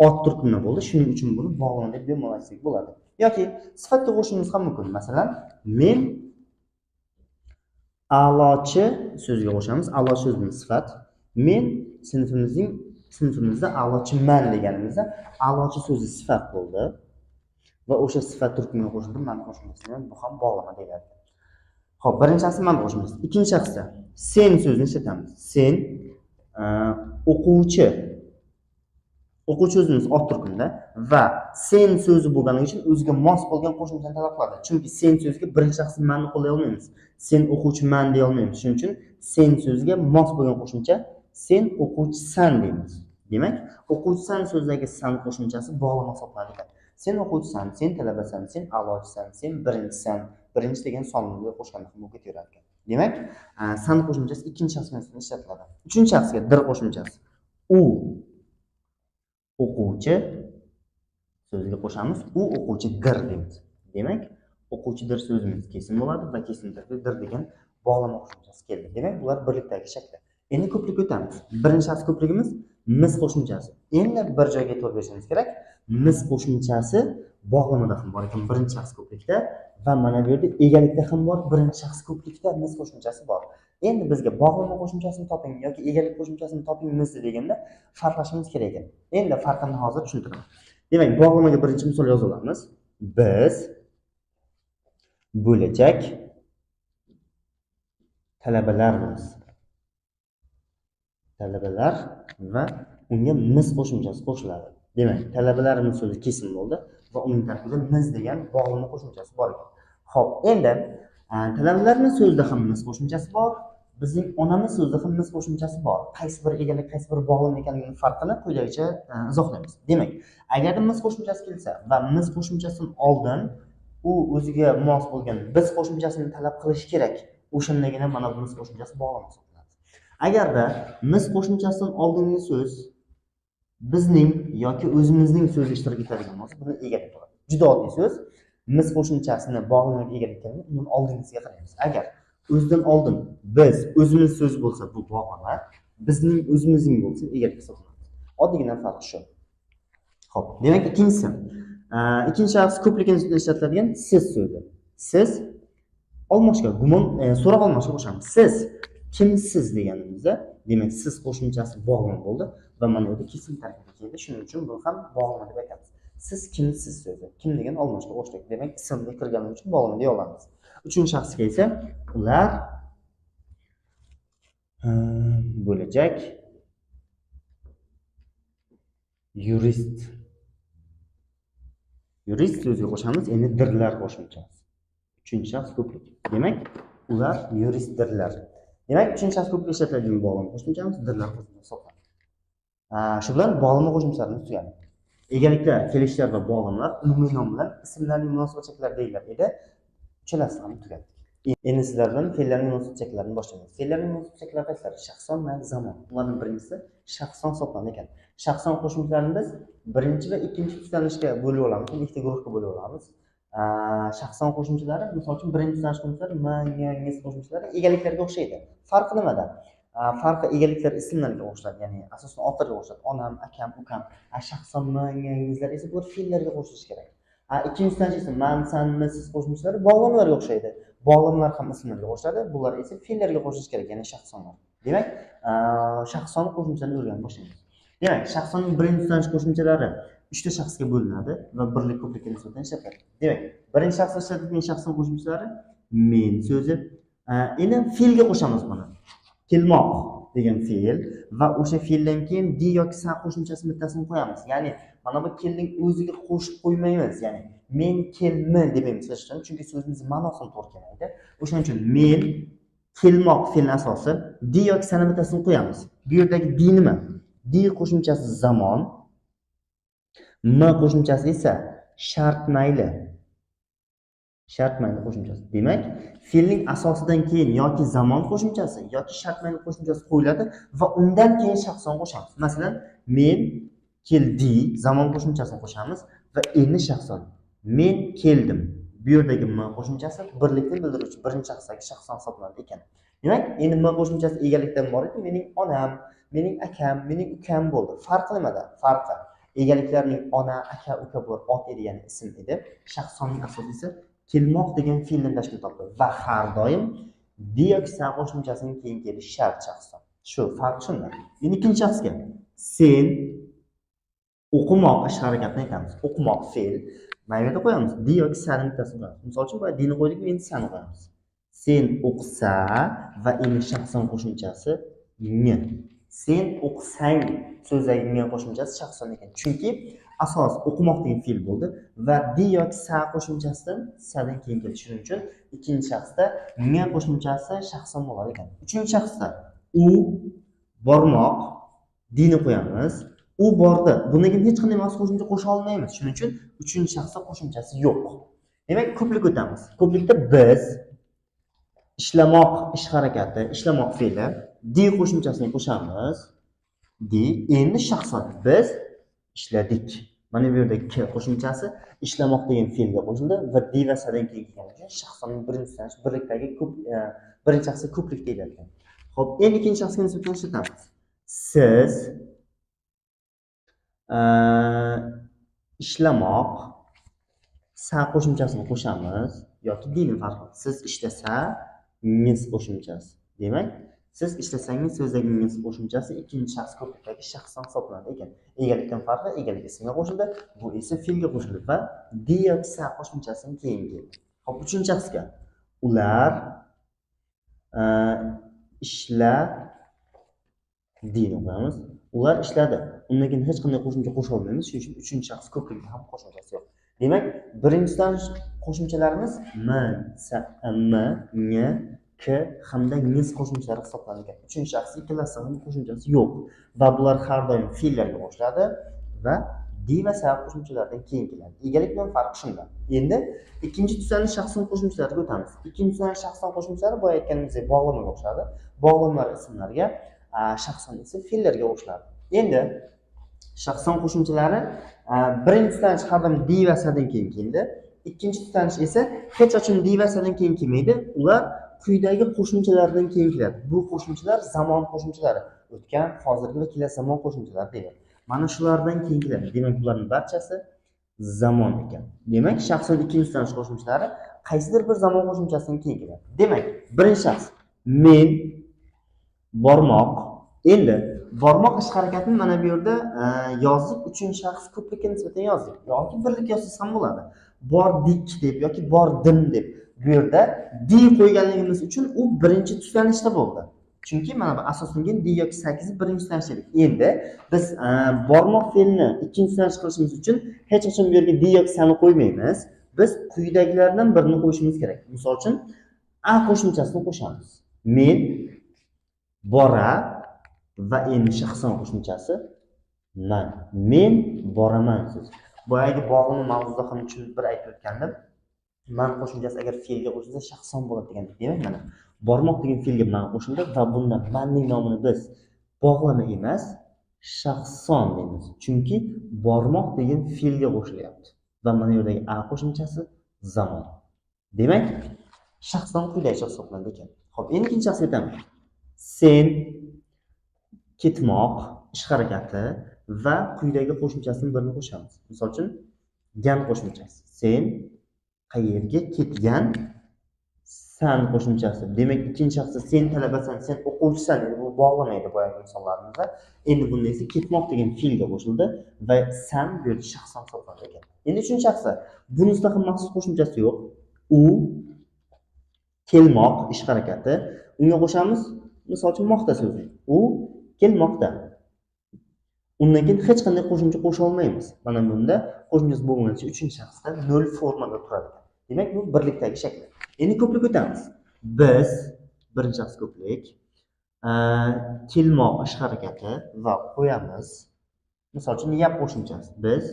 Speaker 1: ot turkumida bo'ldi. Shuning uchun buni bog'lama deb bemalol aytsak bo'ladi. Yoki sifatga qo'shishimiz ham mumkin. Masalan, men a'lochi so'ziga qo'shamiz. A'lochi so'zimiz sifat. Men sinfimizda a'lochiman deganimizda a'lochi so'zi sifat bo'ldi va o'sha sifat turkumiga qo'shildi man qo'shimchasi bilan, bu ham bog'lama deyiladi. Xo'p, birinchi shaxsda man qo'shimchasi. Ikkinchi shaxsda sen so'zini ishlatamiz. Sen o'quvchi O'quvchi o'zimiz ot turkumda va sen so'zi bo'lgani uchun o'ziga mos bo'lgan qo'shimchani talab qiladi. Chunki sen so'ziga birinchi shaxs manni qo'llay olmaymiz. Sen o'quvchiman deya olmaymiz. Shuning uchun sen so'ziga mos bo'lgan qo'shimcha sen o'quvchisan deymiz. Demak, o'quvchisan so'zidagi san qo'shimchasi bog'lama hisoblanadi ekan. Sen o'quvchisan, sen talabasan, sen a'lochisan, sen birinchisan. Birinchi degan sonni qo'shganda ham bo'lib ketaveradi ekan. Demak, san qo'shimchasi ikkinchi shaxs bilan ishlatiladi. Uchinchi shaxsga dir qo'shimchasi. U o'quvchi so'ziga qo'shamiz. U o'quvchidir deymiz. Demak, o'quvchidir so'zimiz kesim bo'ladi va kesim dir degan bog'lama qo'shimchasi keldi. Demak, bular birlikdagi shakli. Endi ko'plikka o'tamiz. Birinchi shaxs ko'pligimiz miz qo'shimchasi. Endi bir joyga e'tibor berishimiz kerak. Miz qo'shimchasi bog'lamada ham bor ekan birinchi shaxs ko'plikda va mana bu yerda egalikda ham bor, birinchi shaxs ko'plikda miz qo'shimchasi bor. Endi bizga bog'lama qo'shimchasini toping yoki egalik qo'shimchasini toping mizni deganda farqlashimiz kerak ekan. Endi farqini hozir tushuntiraman. Demak, bog'lamaga birinchi misol yozib olamiz. Biz bo'lajak talabalarmiz. Talabalar va unga miz qo'shimchasi qo'shiladi. Demak, talabalarimiz so'zi kesim bo'ldi va uning tarkibida miz degan bog'lama qo'shimchasi bor ekan. Xo'p, endi talabalarimiz so'zida ham miz qo'shimchasi bor, bizning onamiz so'zida ham miz qo'shimchasi bor. Qaysi biri egalik, qaysi biri bog'lama ekanligini farqini quyidagicha izohlaymiz. Demak, agarda miz qo'shimchasi kelsa va miz qo'shimchasidan oldin u o'ziga mos bo'lgan biz qo'shimchasini talab qilishi kerak, o'shandagina mana bu miz qo'shimchasi bog'lama hisoblanadi. Agarda miz qo'shimchasidan oldingi so'z bizning yoki o'zimizning so'zi ishtirok etadigan bo'lsa, buni egalik bo'ladi. Juda oddiy so'z. Miz qo'shimchasini bog'lamaga egalik ekanini undan oldingisiga qaraymiz. Agar o'zidan oldin biz o'zimiz so'zi bo'lsa, bu bog'lama, bizning o'zimizning bo'lsa egalik hisoblanadi. Oddiygina farq shu. Xo'p, demak, ikkinchisi. Ikkinchi shaxs ko'plikka nisbatan ishlatiladigan siz so'zi. Siz olmoshga gumon so'roq olmoshga qo'shamiz. Siz kimsiz deganimizda, demak, siz qo'shimchasi bog'lama bo'ldi va mana bu yerda kesim tarkibida keldi. Shuning uchun buni ham bog'lama deb aytamiz. Siz kimsiz so'zi. Kim degan olmoshga qo'shdik. Demak, ismga kirgani uchun bog'lama deya olamiz. Uchinchi shaxsga esa ular bo'lajak yurist. Yurist so'ziga qo'shamiz endi dirlar qo'shimchasi. Uchinchi shaxs ko'plik. Demak, ular yuristdirlar. Demak, uchinchi shaxs ko'plik ishlatiladigan bog'lama qo'shimchamiz dirlar qo'shimchasi hisoblanadi. Shu bilan bog'lama qo'shimchalarimiz tugadi. Egaliklar, kelishlar va bog'lamalar umumiy nom bilan ismlarning munosabat shakllari deyilar edi. Uchalasini ham tugatdik. Endi sizlar bilan fe'llarning munosabat shaklarini boshlaymiz. Fe'llarning munosabat shaklari qaysilari? Shaxson va zamon. Ularning birinchisi shaxson hisoblanadi ekan. Shaxson qo'shimchalarini biz birinchi va ikkinchi tuslanishga bo'lib olamiz, ikkita guruhga bo'lib olamiz. Shaxson qo'shimchalari, misol uchun, birinchi tuslanish qo'shimchalari m, ng, ngiz qo'shimchalari egaliklarga o'xshaydi. Farqi nimada? Farqi egaliklar ismlarga qo'shiladi, ya'ni asosan otlarga qo'shiladi. Onam, akam, ukam. Shaxson m, ng, ngizlar esa bular fe'llarga qo'shilishi kerak. Ikkinchi tuslanish esa man, san, mi, siz qo'shimchalari bog'lamalarga o'xshaydi. Bog'lamalar ham ismlarga qo'shiladi, bular esa fe'llarga qo'shilishi kerak, ya'ni shaxsonlar. Demak, shaxson qo'shimchalarini o'rganib boshlaymiz. Demak, shaxsonning birinchi tuslanish qo'shimchalari uchta shaxsga bo'linadi va birlik ko'plikka nisbatan ishlatiladi. Demak, birinchi shaxsda ishlatilgan shaxson qo'shimchalari men so'zi. Endi fe'lga qo'shamiz buni. Kelmoq degan fe'l va o'sha fe'ldan keyin di yoki sa qo'shimchasini bittasini qo'yamiz. Ya'ni mana bu kelning o'ziga qo'shib qo'ymaymiz. Ya'ni men kelmi demaymiz hech qachon, chunki so'zimiz ma'nosini to'g'ri kelmaydi. O'shaning uchun men kelmoq fe'lni asosi di yoki sani bittasini qo'yamiz. Bu yerdagi di nima? Di qo'shimchasi zamon, m qo'shimchasi esa shart mayli. Shart mayli qo'shimchasi. Demak, fe'lning asosidan keyin yoki zamon qo'shimchasi yoki shart mayli qo'shimchasi qo'yiladi va undan keyin shaxson qo'shamiz. Masalan, men keldi zamon qo'shimchasini qo'shamiz va endi shaxson. Men keldim. Bu yerdagi m qo'shimchasi birlikni bildiruvchi birinchi shaxsdagi shaxson hisoblanadi ekan. Demak, endi m qo'shimchasi egalikdan bor edi. Mening onam, mening akam, mening ukam bo'ldi. Farqi nimada? Farqi egaliklarning ona, aka, uka bular ot edi, ya'ni ism edi. Shaxsonning asosi esa kelmoq degan fe'ldan tashkil topdi va har doim di yoki sa qo'shimchasining keyin kelishi shart shaxson. Shu farq shunda. Endi ikkinchi shaxsga sen o'qimoq ish harakatini aytamiz. O'qimoq fe'l. Mana bu yerda qo'yamiz. Di yoki sani bittasini qo'yamiz. Misol uchun, boya dini qo'ydik, endi sani qo'yamiz. Sen o'qisa va endi shaxson qo'shimchasi ng. Sen o'qisang so'zidagi ng qo'shimchasi shaxson ekan. Chunki asos o'qimoq degan fe'l bo'ldi va di yoki sa qo'shimchasidan sadan keyin keldi. Shuning uchun ikkinchi shaxsda ng qo'shimchasi shaxson bo'lar ekan. Uchinchi shaxsda u bormoq, dini qo'yamiz. U bordi. Bundan keyin hech qanday maxsus qo'shimcha qo'sha olmaymiz. Shuning uchun uchinchi shaxsda qo'shimchasi yo'q. Demak, ko'plik o'tamiz. Ko'plikda biz, ishlamoq ish harakati, ishlamoq fe'li, di qo'shimchasini qo'shamiz. Di, endi shaxson, biz ishladik. Mana bu yerda k qo'shimchasi ishlamoq degan fe'lga qo'shildi va di va sadan keyin kelgani uchun shaxsonning birinchi tuslanish birlikdagi ko'p, birinchi shaxsda ko'plik deyiladi ekan. Xo'p, endi ikkinchi shaxsga nisbatan ishlatamiz. Siz ishlamoq, sa qo'shimchasini qo'shamiz yoki dini farqi. Siz ishlasa, ngiz qo'shimchasi. Demak, siz ishlasangiz so'zdagi ngiz qo'shimchasi ikkinchi shaxs ko'plikdagi shaxsdan hisoblanadi ekan. Egalikdan farqi, egalik ismga qo'shildi, bu esa fe'lga qo'shildi va di yoki sa qo'shimchasidan keyin keldi. Xo'p, uchinchi shaxsga ular ishla dini qo'yamiz. Ular ishladi. Undan keyin hech qanday qo'shimcha qo'sha olmaymiz. Shuning uchun uchinchi shaxs ko'plikda ham qo'shimchasi yo'q. Demak, birinchi tuslanish qo'shimchalarimiz m, s, m, ng, k hamda ngiz qo'shimchalari hisoblanadi ekan. Uchinchi shaxs ikkalasida ham qo'shimchasi yo'q va bular har doim fe'llarga qo'shiladi va di va sa qo'shimchalaridan keyin keladi. Egalik bilan farqi shunda. Endi ikkinchi tuslanish shaxson qo'shimchalariga o'tamiz. Ikkinchi tuslanish shaxson qo'shimchalari boya aytganimizdek bog'lamaga qo'shiladi. Bog'lamalar ismlarga, shaxson esa fe'llarga qo'shiladi. Endi shaxson qo'shimchalari, birinchi tuslanish har doim di va sadan keyin keldi. Ikkinchi tuslanish esa hech qachon di va sadan keyin kelmaydi. Ular quyidagi qo'shimchalardan keyin keladi. Bu qo'shimchalar zamon qo'shimchalari. O'tgan, hozirgi va kelasi zamon qo'shimchalari deyiladi. Mana shulardan keyin keladi. Demak, bularning barchasi zamon ekan. Demak, shaxson ikkinchi tuslanish qo'shimchalari qaysidir bir zamon qo'shimchasidan keyin keladi. Demak, birinchi shaxs men bormoq. Endi bormoq ish harakatini mana bu yerda yozdik, uchinchi shaxs ko'plikka nisbatan yozdik yoki birlik yozsangiz ham bo'ladi. Bordik deb yoki bordim deb. Bu yerda di qo'yganligimiz uchun u birinchi tuslanishda bo'ldi. Chunki mana bu asoslangan di yoki sakkiz birinchi tuslanish dedik. Endi biz bormoq fe'lini ikkinchi tuslanish qilishimiz uchun hech qachon bu yerga di yoki sani qo'ymaymiz. Biz quyidagilardan birini qo'yishimiz kerak. Misol uchun, a qo'shimchasini qo'shamiz. Men bora va endi shaxson qo'shimchasi man. Men boraman so'zi. Boyagi bog'lama mavzuda ham tushunib bir aytib o'tgandim. Man qo'shimchasi agar fe'lga qo'shilsa shaxson bo'ladi degan. Demak, mana bormoq degan fe'lga man qo'shildi va bunda manning nomini biz bog'lama emas, shaxson deymiz. Chunki bormoq degan fe'lga qo'shilyapti. Va mana bu yerdagi a qo'shimchasi zamon. Demak, shaxson quyidagicha hisoblanadi ekan. Xo'p, endi ikkinchi shaxsga o'tamiz. Sen ketmoq ish harakati va quyidagi qo'shimchasini birini qo'shamiz. Misol uchun, gan qo'shimchasi. Sen qayerga ketgan san qo'shimchasi. Demak, ikkinchi shaxsda sen talabasan, sen o'quvchisan. Endi bu bog'lamaydi boyagi misollarimizda. Endi bunda esa ketmoq degan fe'lga qo'shildi va san bu yerda shaxson hisoblanadi ekan. Endi uchinchi shaxsda bunisida ham maxsus qo'shimchasi yo'q. U kelmoq ish harakati. Unga qo'shamiz, misol uchun, moqda so'zini. U kelmoqda. Undan keyin hech qanday qo'shimcha qo'sha olmaymiz. Mana bunda qo'shimchasi bo'lmaganicha uchinchi shaxsda nol formada turadi. Demak, bu birlikdagi shakl. Endi ko'plik o'tamiz. Biz birinchi shaxs ko'plik, kelmoq ish harakati va qo'yamiz. Misol uchun, yap qo'shimchasi. Biz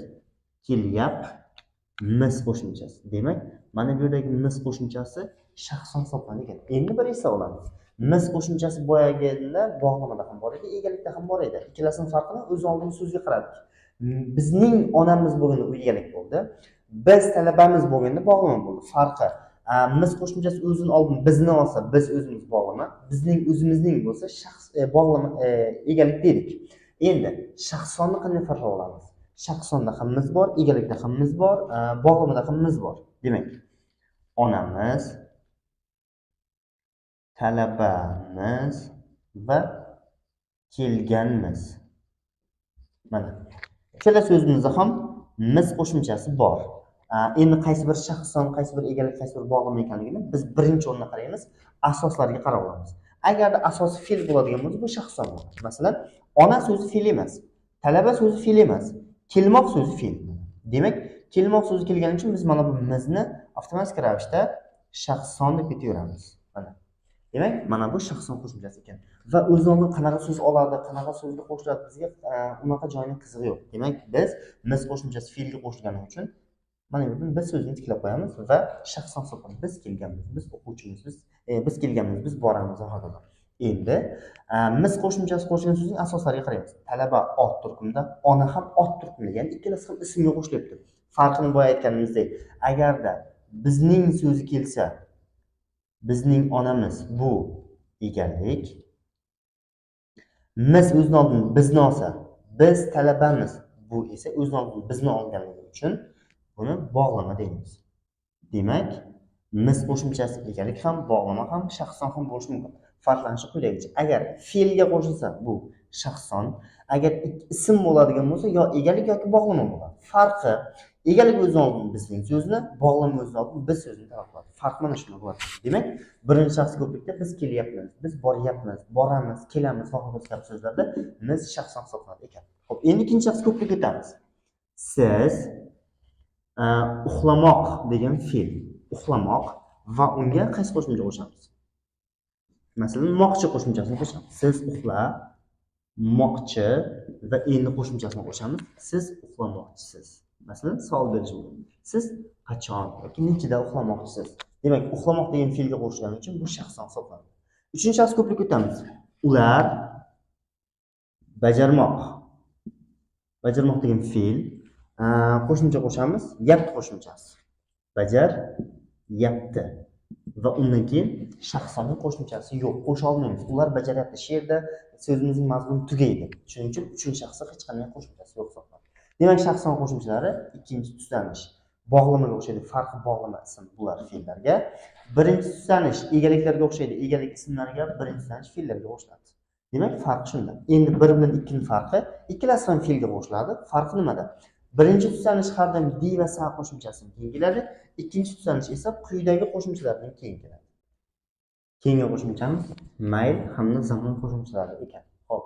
Speaker 1: kelyapmiz qo'shimchasi. Demak, mana bu yerdagi miz qo'shimchasi shaxson hisoblanadi ekan. Endi bir eslab olamiz. Miz qo'shimchasi boyagida bog'lamada ham bor edi, egalikda ham bor edi. Ikkalasining farqini o'z oldingi so'zga qaradik. Bizning onamiz bo'lganda u egalik bo'ldi. Biz talabamiz bo'lganda bog'lama bo'ldi. Farqi, miz qo'shimchasi o'zini oldin bizni olsa, biz o'zimiz bog'lama, bizning o'zimizning bo'lsa shaxs, bog'lama, egalik dedik. Endi shaxsonni qanday farqlab olamiz? Shaxsonda ham miz bor, egalikda ham miz bor, bog'lamada ham miz bor. Demak, onamiz, talabamiz va kelganmiz. Mana ikkala so'zimizda ham miz qo'shimchasi bor. Endi qaysi bir shaxson, qaysi bir egalik, qaysi bir bog'lama ekanligini biz birinchi o'rinda qaraymiz, asoslarga qarab olamiz. Agarda asosi fe'l bo'ladigan bo'lsa, bu shaxson bo'ladi. Masalan, ona so'zi fe'l emas, talaba so'zi fe'l emas, kelmoq so'zi fe'l. Demak, kelmoq so'zi kelgani uchun biz mana bu mizni avtomatik ravishda shaxson deb ketaveramiz. Mana. Demak, mana bu shaxson qo'shimchasi ekan. Va o'z oldin qanaqa so'z oladi, qanaqa so'zga qo'shiladi, bizga unaqa joyning qizig'i yo'q. Demak, biz miz qo'shimchasi fe'lga qo'shilgani uchun mana bu yerdan biz so'zini tiklab qo'yamiz va shaxson hisoblanadi. Biz kelganmiz, biz o'quvchimiz, biz kelganmiz, biz boramiz va hokazo. Endi miz qo'shimchasi qo'shilgan so'zning asoslariga qaraymiz. Talaba ot turkumida, ona ham ot turkumida, ya'ni ikkalasi ham ismga qo'shilyapti. Farqini boya aytganimizdek, agarda bizning so'zi kelsa, bizning onamiz, bu egalik. Miz o'zini oldin bizni olsa, biz talabamiz, bu esa o'zini oldin bizni olganligi uchun buni bog'lama deymiz. Demak, miz qo'shimchasi egalik ham, bog'lama ham, shaxson ham bo'lishi mumkin. Farqlanishi quyidagicha. Agar fe'lga qo'shilsa, bu shaxson, agar ism bo'ladigan bo'lsa, yo egalik yoki bog'lama bo'ladi. Farqi: egalik o'zini oldin bizning so'zini, bog'lama o'zini oldin biz so'zini talab qiladi. Farq mana shunda bo'ladi. Demak, birinchi shaxs ko'plikda biz kelyapmiz, biz boryapmiz, boramiz, kelamiz va hokazo kabi so'zlarda miz shaxson hisoblanadi ekan. Xo'p, endi ikkinchi shaxs ko'plikka o'tamiz. Siz, uxlamoq degan fe'l, uxlamoq va unga qaysi qo'shimcha qo'shamiz? Masalan, moqchi qo'shimchasini qo'shamiz. Siz uxla, moqchi va endi qo'shimchasini qo'shamiz. Siz uxlamoqchisiz. Masalan, savol berish mumkin. Siz qachon yoki nechida uxlamoqchisiz? Demak, uxlamoq degan fe'lga qo'shilgani uchun bu shaxson hisoblanadi. Uchinchi shaxs ko'plikka o'tamiz. Ular bajarmoq. Bajarmoq degan fe'l, qo'shimcha qo'shamiz, yapti qo'shimchasi. Bajar yapti va undan keyin shaxsonning qo'shimchasi yo'q, qo'sha olmaymiz. Ular bajaryapti. Shu yerda so'zimizning mazmuni tugaydi. Shuning uchun uchinchi shaxsda hech qanday qo'shimchasi yo'q hisoblanadi. Demak, shaxson qo'shimchalari ikkinchi tuslanish bog'lamaga o'xshaydi. Farqi bog'lama ism, bular fe'llarga. Birinchi tuslanish egaliklarga o'xshaydi. Egalik ismlarga, birinchi tuslanish fe'llarga qo'shiladi. Demak, farqi shunda. Endi bir bilan ikkini farqi: ikkalasi ham fe'lga qo'shiladi. Farqi nimada? Birinchi tuslanish har doim di va sa qo'shimchasidan keyin keladi. Ikkinchi tuslanish esa quyidagi qo'shimchalardan keyin keladi. Keyingi qo'shimchamiz mayl hamda zamon qo'shimchalari ekan. Xo'p,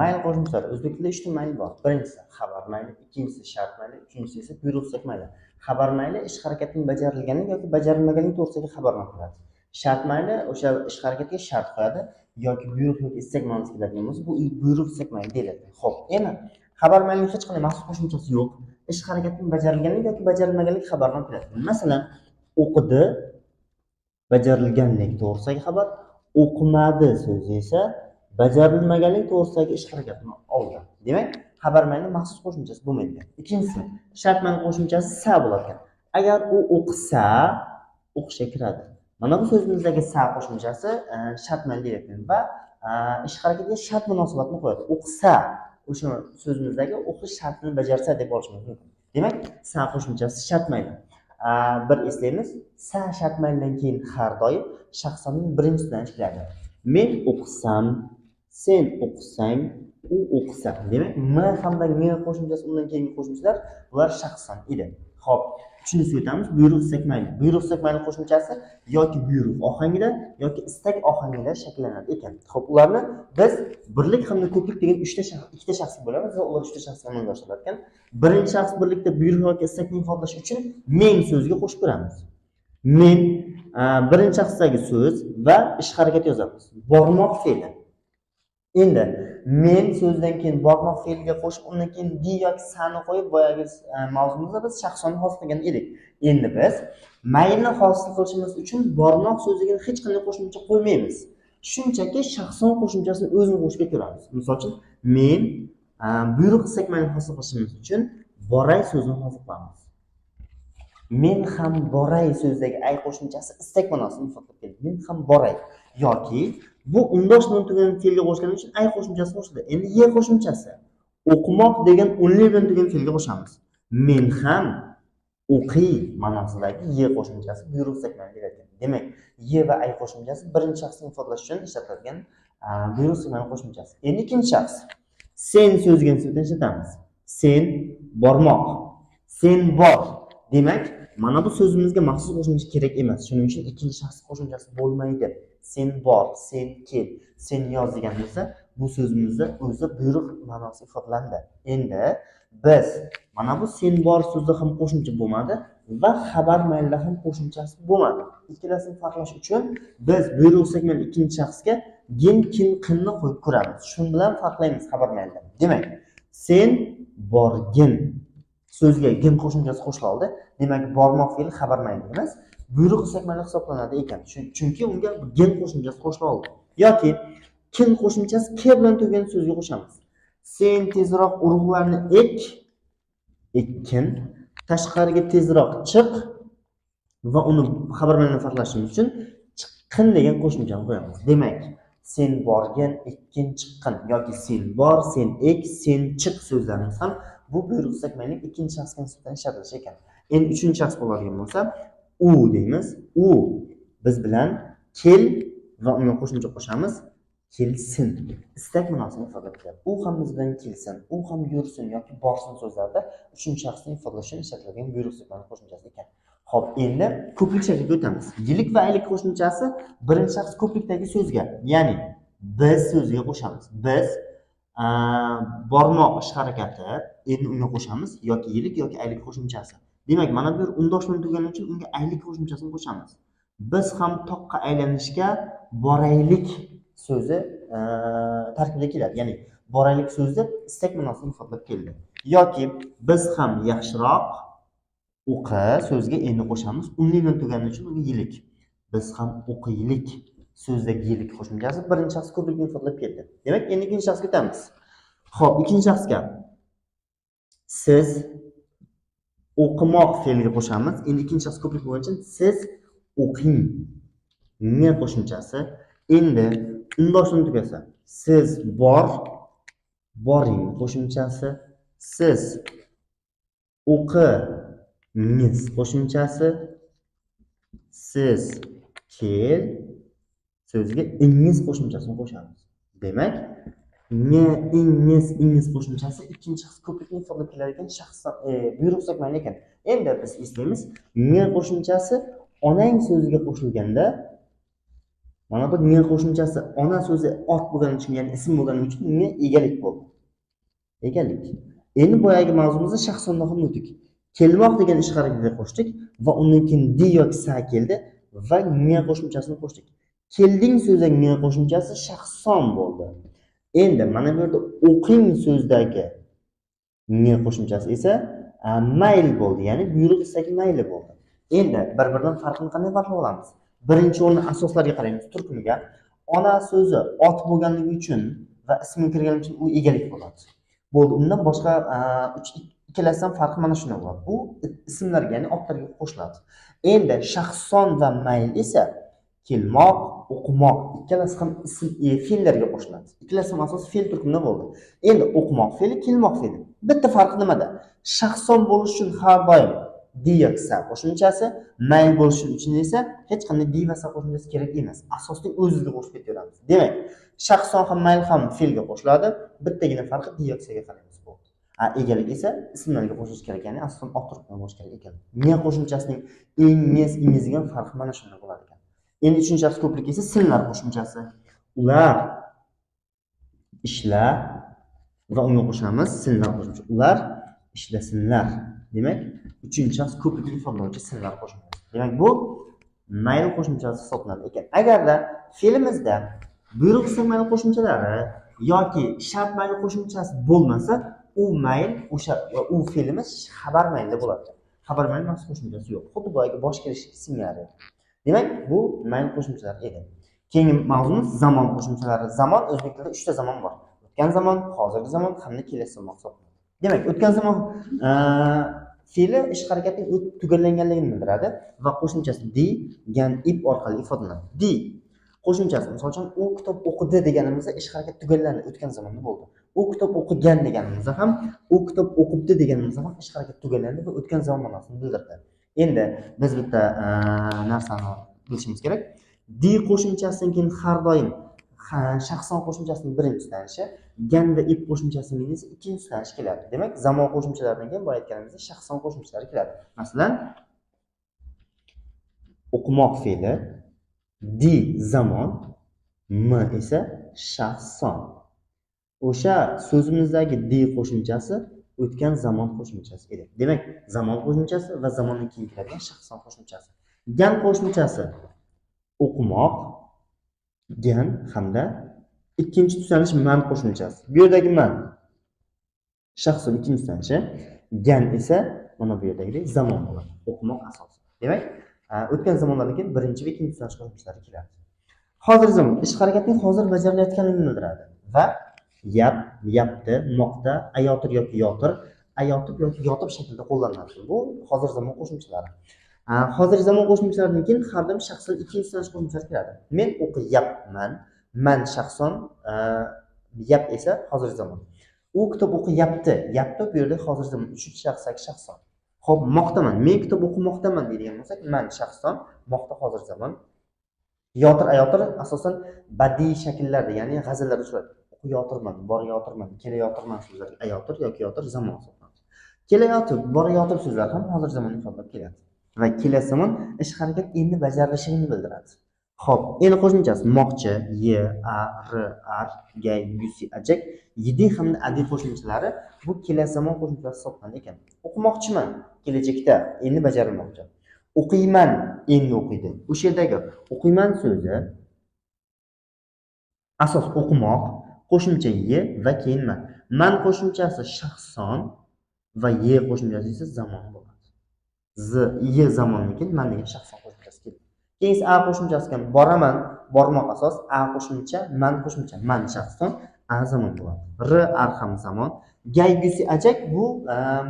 Speaker 1: mayl qo'shimchalari. O'zbek tilida uchta mayl bor. Birinchisi xabar mayli, ikkinchisi shart mayli, uchinchisi esa buyruq istak mayli. Xabar mayli ish harakatining bajarilganligi yoki bajarilmaganligi to'g'risidagi xabarni qiladi. Shart mayli o'sha ish harakatga shart qo'yadi yoki buyruq yoki istak ma'nosida keladigan bo'lsa, bu buyruq istak mayli deyiladi. Xo'p, endi xabar maylining hech qanday maxsus qo'shimchasi yo'q. Ish harakatining bajarilganligi yoki bajarilmaganligi xabarini keladi. Masalan, o'qidi bajarilganlik to'g'risidagi xabar, o'qimadi so'zi esa bajarilmaganlik to'g'risidagi ish harakatini oldi. Demak, xabar mayli maxsus qo'shimchasi bo'lmaydi. Ikkinchisi, shart mayli qo'shimchasi sa bo'lar ekan. Agar u o'qisa, o'qishga kiradi. Mana bu so'zimizdagi sa qo'shimchasi shart mayli deyiladi va ish harakatiga shart munosabatini qo'yadi. O'qisa, o'sha so'zimizdagi o'qish shartini bajarsa deb olishimiz mumkin. Demak, sa qo'shimchasi shart mayli. Bir eslaymiz, sa shart maylidan keyin har doim shaxsonning birinchi tuslanishi keladi. Men o'qisam, sen o'qisang, u o'qisa. Demak, m hamda ng qo'shimchasi, undan keyingi qo'shimchalar, bular shaxson edi. Xo'p, uchinchisiga o'tamiz. Buyruq istak mayli. Buyruq istak mayli qo'shimchasi yoki buyruq ohangida yoki istak ohangida shakllanadi ekan. Xo'p, ularni biz birlik hamda ko'plik degan uchta ikkita shaxsga bo'lamiz va ular uchta shaxsga amalga oshiriladi ekan. Birinchi shaxs birlikda buyruq yoki istakni ifodalash uchun men so'ziga qo'shib ko'ramiz. Men, birinchi shaxsdagi so'z va ish harakat yozamiz. Bormoq fe'li. Endi men so'zidan keyin bormoq fe'liga qo'shib, undan keyin di yoki sani qo'yib, boyagi mavzumizda biz shaxsonni hosil qilgan edik. Endi biz maylni hosil qilishimiz uchun bormoq so'ziga hech qanday qo'shimcha qo'ymaymiz. Shunchaki shaxson qo'shimchasini o'zini qo'shib ketaveramiz. Misol uchun, men buyruq istak maylni hosil qilishimiz uchun boray so'zini hosil qilamiz. Men ham boray so'zidagi ay qo'shimchasi istak ma'nosini ifodalab keladi. Men ham boray yoki bu undosh bilan tugagan fe'lga qo'shgani uchun ay qo'shimchasi qo'shiladi. Endi ye qo'shimchasi o'qimoq degan unli bilan tugagan fe'lga qo'shamiz. Men ham o'qiy ma'nosidagi ye qo'shimchasi buyruq istak ma'nosida keladi. Demak, ye va ay qo'shimchasi birinchi shaxsni ifodalash uchun ishlatiladigan buyruq istak ma'no qo'shimchasi. Endi ikkinchi shaxs. Sen so'ziga nisbatan ishlatamiz. Sen bormoq. Sen bor. Demak, mana bu so'zimizga maxsus qo'shimcha kerak emas. Shuning uchun ikkinchi shaxs qo'shimchasi bo'lmaydi. Sen bor, sen kel, sen yoz deganimizda bu so'zimizda o'zi buyruq ma'nosi ifodalandi. Endi biz mana bu sen bor so'zida ham qo'shimcha bo'lmadi va xabar maylida ham qo'shimchasi bo'lmadi. Ikkalasini farqlash uchun biz buyruq istak ikkinchi shaxsga gin, kin, qinni qo'yib ko'ramiz. Shu bilan farqlaymiz xabar mayldan. Demak, sen borgin so'ziga gin qo'shimchasi qo'shildi. Demak, bormoq fe'li xabar mayli emas, buyruq istak mayli hisoblanadi ekan. Chunki unga gin qo'shimchasi qo'shildi. Yoki kin qo'shimchasi k bilan tugagan so'zga qo'shamiz. Sen tezroq urug'larni ek, ekkin, tashqariga tezroq chiq va uni xabar bilan farqlashimiz uchun chiqqin degan qo'shimchani qo'yamiz. Demak, sen borgin, ekkin, chiqqin yoki sen bor, sen ek, sen chiq so'zlarimiz ham bu buyruq istak maylining ikkinchi shaxsga nisbatan ishlatilishi ekan. Endi uchinchi shaxs bo'ladigan bo'lsa, u deymiz. U biz bilan kel va unga qo'shimcha qo'shamiz, kelsin. Istak ma'nosini ifodalab keladi. U ham biz bilan kelsin, u ham yursin yoki borsin so'zlarida uchinchi shaxsni ifodalash uchun ishlatiladigan buyruq istaklarning qo'shimchasi ekan. Xo'p, endi ko'plik shakliga o'tamiz. Yilik va aylik qo'shimchasi birinchi shaxs ko'plikdagi so'zga, ya'ni biz so'ziga qo'shamiz. Biz bormoq ish harakati, endi unga qo'shamiz yoki yilik yoki aylik qo'shimchasi. Demak, mana bu yer undosh bilan tugagani uchun unga aylik qo'shimchasini qo'shamiz. Biz ham toqqa aylanishga boraylik so'zi tarkibida keladi. Ya'ni boraylik so'zi istak ma'nosini ifodalab keldi. Yoki biz ham yaxshiroq o'qi so'ziga endi qo'shamiz. Unli bilan tugagani uchun unga yilik. Biz ham o'qiylik so'zidagi yilik qo'shimchasi birinchi shaxs ko'plikni ifodalab keldi. Demak, endi ikkinchi shaxsga o'tamiz. Xo'p, ikkinchi shaxsga siz o'qimoq fe'liga qo'shamiz. Endi ikkinchi shaxs ko'plik bo'lgani uchun siz o'qing ng qo'shimchasi. Endi undosh bilan tugasa, siz bor, boring qo'shimchasi, siz o'qingiz qo'shimchasi, siz kel so'ziga ingiz qo'shimchasini qo'shamiz. Demak, ng, ingiz, ingiz qo'shimchasi ikkinchi shaxs ko'plikni ifodalab keladigan shaxs buyruq hisoblanadi ekan. Endi biz eslaymiz, ng qo'shimchasi onang so'ziga qo'shilganda mana bu ng qo'shimchasi ona so'zi ot bo'lgani uchun, ya'ni ism bo'lgani uchun ng egalik bo'ldi. Egalik. Endi boyagi mavzumizda shaxsonda ham o'tdik. Kelmoq degan ish harakatiga qo'shdik va undan keyin di yoki sa keldi va ng qo'shimchasini qo'shdik. Kelding so'ziga ng qo'shimchasi shaxson bo'ldi. Endi mana bu yerda o'qing so'zidagi ng qo'shimchasi esa mayl bo'ldi, ya'ni buyruq istagi mayli bo'ldi. Endi bir-biridan farqini qanday farqlab olamiz? Birinchi o'rinda asoslarga qaraymiz, turkumiga. Ona so'zi ot bo'lganligi uchun va ismi kirgani uchun u egalik bo'ladi. Bo'ldi, undan boshqa ikkalasidan farqi mana shunday bo'ladi. Bu ismlarga, ya'ni otlarga qo'shiladi. Endi shaxson va mayl esa kelmoq, o'qimoq ikkalasi ham ism fe'llarga qo'shiladi. Ikkalasi ham asosiy fe'l turkumida bo'ldi. Endi o'qimoq fe'li, kelmoq fe'li. Bitta farqi nimada? Shaxson bo'lish uchun har doim di yoki sa qo'shimchasi, mayl bo'lishi uchun esa hech qanday di va sa qo'shimchasi kerak emas. Asosning o'ziga qo'shib ketaveramiz. Demak, shaxson ham mayl ham fe'lga qo'shiladi. Bittagina farqi di yoki saga qaraymiz, bo'ldi. A egalik esa ismlarga qo'shilishi kerak, ya'ni asosan ot turkumida bo'lishi kerak ekan. Ng qo'shimchasining ingiz, ingiz degan farqi mana shunda bo'lar ekan. Endi uchinchi shaxs ko'plik esa sinlar qo'shimchasi. Ular ishla va unga qo'shamiz sinlar qo'shimcha. Ular ishlasinlar. Demak, uchinchi shaxs ko'plikni ifodalovchi sinlar qo'shimchasi. Demak, bu mayl qo'shimchasi hisoblanadi ekan. Agarda fe'limizda buyruq istak mayl qo'shimchalari yoki shart mayl qo'shimchasi bo'lmasa, u mayl o'sha u fe'limiz xabar maylda bo'ladi. Xabar mayl maxsus qo'shimchasi yo'q. Xuddi boyagi bosh kelish singari. Demak, bu mayl qo'shimchalari edi. Keyingi mavzumiz zamon qo'shimchalari. Zamon o'zbek tilida 3 ta zamon bor. O'tgan zamon, hozirgi zamon hamda kelasi zamon hisoblanadi. Demak, o'tgan zamon fe'li ish harakatining o'tib tugallanganligini bildiradi va qo'shimchasi di, gan, ib orqali ifodalanadi. Di qo'shimchasi, misol uchun, u kitob o'qidi deganimizda ish harakat tugallandi, o'tgan zamonda bo'ldi. U kitob o'qigan deganimizda ham, u kitob o'qibdi deganimizda ham ish harakat tugallandi va o'tgan zamon ma'nosini bildirdi. Endi biz bitta narsani bilishimiz kerak. Di qo'shimchasidan keyin har doim shaxson qo'shimchasining birinchi tuslanishi, gan va ib qo'shimchasining esa ikkinchi tuslanishi keladi. Demak, zamon qo'shimchalaridan keyin boya aytganimizdek shaxson qo'shimchalari keladi. Masalan, o'qimoq fe'li Di zamon, m esa shaxs son. O'sha so'zimizdagi di qo'shimchasi o'tgan zamon qo'shimchasi edi. Demak, zamon qo'shimchasi va zamondan keyin keladigan shaxs son qo'shimchasi. Gan qo'shimchasi o'qimoq, gan hamda ikkinchi tusanish man qo'shimchasi. Bu yerdagi man shaxs son ikkinchi tusanishi, gan esa mana bu yerdagidek zamon bo'ladi. O'qimoq asosi. Demak, o'tgan zamonlardan keyin birinchi va ikkinchi tusanish qo'shimchalari keladi. Hozir zamon ish harakatning hozir bajarilayotganligini bildiradi va yap, yapti, moqda, ayotir yoki yotir, ayotib yoki yotib shaklida qo'llaniladi. Bu hozir zamon qo'shimchalari. Hozir zamon qo'shimchalaridan keyin har doim shaxsan ikkinchi tusanish qo'shimchalari keladi. Men o'qiyapman, man shaxsan, yap esa hozir zamon. U kitob o'qiyapti, yapti bu yerda hozir zamon uchinchi shaxsdagi shaxson. Xo'p, moqdaman. Men kitob o'qimoqdaman deydigan bo'lsak, man shaxson, moqda hozir zamon. Yotir, ayotir asosan badiiy shakllarda, ya'ni g'azallarda uchraydi. O'qiyotirman, borayotirman, kelayotirman so'zlari ayotir yoki yotir zamon hisoblanadi. Kelayotib, borayotib so'zlari ham hozir zamonni ifodalab keladi. Va kelasi zamon ish harakat endi bajarilishini bildiradi. Xo'p, endi qo'shimchasi moqchi, y, a, r, ar, gay, gusi, ajak, yidi hamda adi qo'shimchalari bu kelasi zamon qo'shimchalari hisoblanadi ekan. O'qimoqchiman, kelajakda endi bajarilmoqchi. O'qiyman, endi o'qiydi. O'sha yerdagi o'qiyman so'zi asos o'qimoq, qo'shimcha y va keyin man. Man qo'shimchasi shaxson va y qo'shimchasi esa zamon bo'ladi. Z, y zamondan keyin man degan shaxson qo'shimchasi keladi. Keyingi a qo'shimchasi ham boraman, bormoq asos, a qo'shimcha, man qo'shimcha, man shaxson, a zamon bo'ladi. R, ar ham zamon. Gay, gusi, ajak bu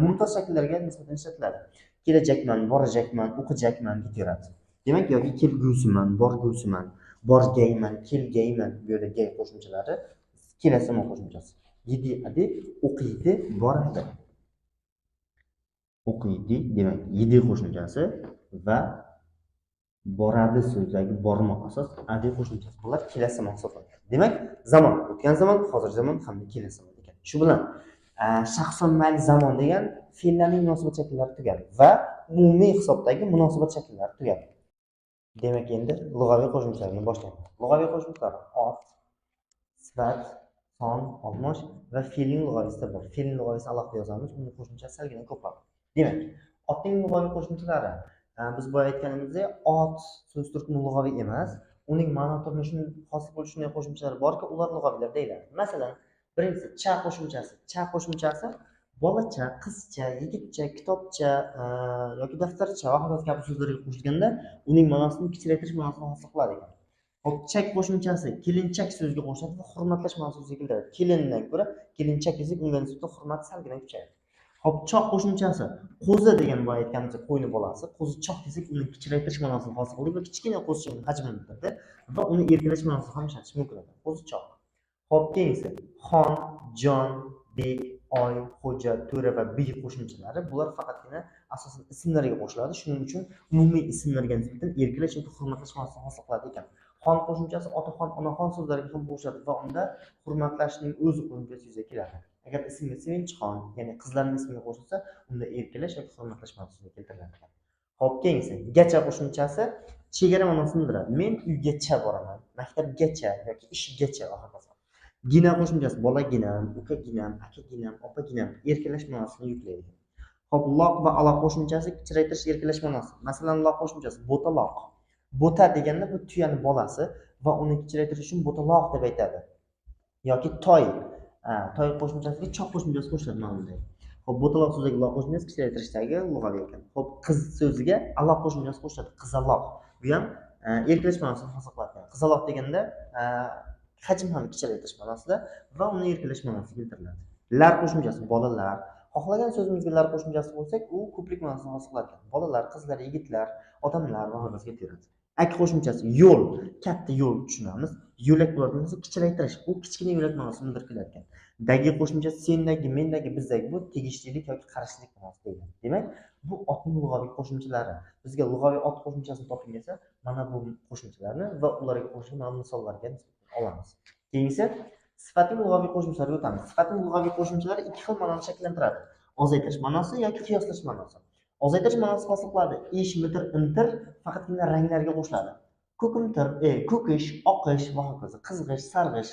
Speaker 1: mumtoz shakllarga nisbatan ishlatiladi. Kelajakman, borajakman, o'qijakman ketaveradi. Demak, yoki kelgusiman, borgusiman, borgayman, kelgayman, bu yerda gay qo'shimchalari kelasi zamon qo'shimchasi. Yidi, adi, o'qiydi, boradi. O'qiydi, demak, yidi qo'shimchasi va boradi so'zidagi bormoq asos adi qo'shimchasi. Bular kelasi zamon hisoblanadi. Demak, zamon, o'tgan zamon, hozir zamon hamda kelasi zamon ekan. Shu bilan shaxson mayli zamon degan fe'llarning munosabat shakllari tugadi va umumiy hisobdagi munosabat shakllari tugadi. Demak, endi lug'aviy qo'shimchalarni boshlaymiz. Lug'aviy qo'shimchalar ot, sifat, son, olmosh va fe'lning lug'avisida bor. Fe'lning lug'avisini alohida yozamiz, uni qo'shimchasi salgina ko'proq. Demak, otning lug'aviy qo'shimchalari, biz boya aytganimizdek, ot so'z turkumi lug'aviy emas, uning ma'no turmushini hosil bo'lishi shunday qo'shimchalar borki, ular lug'aviylar deyiladi. Masalan, birinchisi cha qo'shimchasi. Cha qo'shimchasi bolacha, qizcha, yigitcha, kitobcha yoki daftarcha va hokazo kabi so'zlarga qo'shilganda uning ma'nosini kichraytirish ma'nosini hosil qiladi ekan. Hop, chak qo'shimchasi kelinchak so'ziga qo'shiladi va hurmatlash ma'nosini keltiradi. Kelindan ko'ra kelinchak desak unga nisbatan hurmat salgina kuchayadi. Hop, choq qo'shimchasi qo'zi degan boya aytganimizdek qo'yni bolasi, qo'zichoq desak uni kichraytirish ma'nosini hosil qildik va kichkina qo'zichoqning hajmini bildirdi va uni erkalash ma'nosini ham ishlatish mumkin ekan. Qo'zichoq. Hop, keyingisi xon, jon, bek, oy, xo'ja, to'ra va biy qo'shimchalari bular faqatgina asosan ismlarga qo'shiladi. Shuning uchun umumiy ismlarga nisbatan erkalash yoki hurmatlash ma'nosini hosil qiladi ekan. Xon qo'shimchasi otaxon, onaxon so'zlariga ham qo'shiladi va unda hurmatlashning o'zi qo'shimchasi yuzaga keladi. Agar ismga Sevinchxon, ya'ni qizlarning ismiga qo'shilsa, unda erkalash yoki hurmatlash ma'nosida keltiriladi ekan. Hop, keyingisi gacha qo'shimchasi chegara ma'nosini bildiradi. Men uygacha boraman, maktabgacha yoki ishgacha va hokazo. Gina qo'shimchasi bolaginam, ukaginam, akaginam, opaginam erkalash ma'nosini yuklaydi. Hop, loq va aloq qo'shimchasi kichraytirish, erkalash ma'nosi. Masalan, loq qo'shimchasi bo'taloq. Bo'ta deganda bu tuyani bolasi va uni kichraytirish uchun bo'taloq deb aytadi. Yoki toy. Toy qo'shimchasiga choq qo'shimchasi qo'shiladi mana bunday. Hop, bo'taloq so'ziga loq qo'shimchasi kichraytirishdagi lug'aviy ekan. Hop, qiz so'ziga aloq qo'shimchasi qo'shiladi. Qizaloq. Bu ham erkalash ma'nosini hosil qiladi. Qizaloq deganda hajm ham kichraytirish ma'nosida va uni erkalash ma'nosi keltiriladi. Lar qo'shimchasi bolalar. Xohlagan so'zimizga lar qo'shimchasi qo'ysak, u ko'plik ma'nosini hosil qiladi. Bolalar, qizlar, yigitlar, odamlar va hokazo ketaveradi. Ak qo'shimchasi yo'l, katta yo'l tushunamiz. Yo'lak bo'ladigan bo'lsa kichraytirish, u kichkina yo'lak ma'nosini bildirib keladi ekan. Dagi qo'shimchasi sendagi, mendagi, bizdagi bu tegishlilik yoki qarashlilik ma'nosida deyiladi. Demak, bu otning lug'aviy qo'shimchalari. Bizga lug'aviy ot qo'shimchasini toping desa, mana bu qo'shimchalarni va ularga qo'shilgan mana misollarga nisbatan olamiz. Keyingisi sifatning lug'aviy qo'shimchalariga o'tamiz. Sifatning lug'aviy qo'shimchalari ikki xil ma'noni shakllantiradi. Ozaytirish ma'nosi yoki qiyoslash ma'nosi. Ozaytirish ma'nosi hosil qiladi. Ish, mitr, intir faqatgina ranglarga qo'shiladi. Ko'kimtir, ko'kish, oqish va hokazo, qizg'ish, sarg'ish.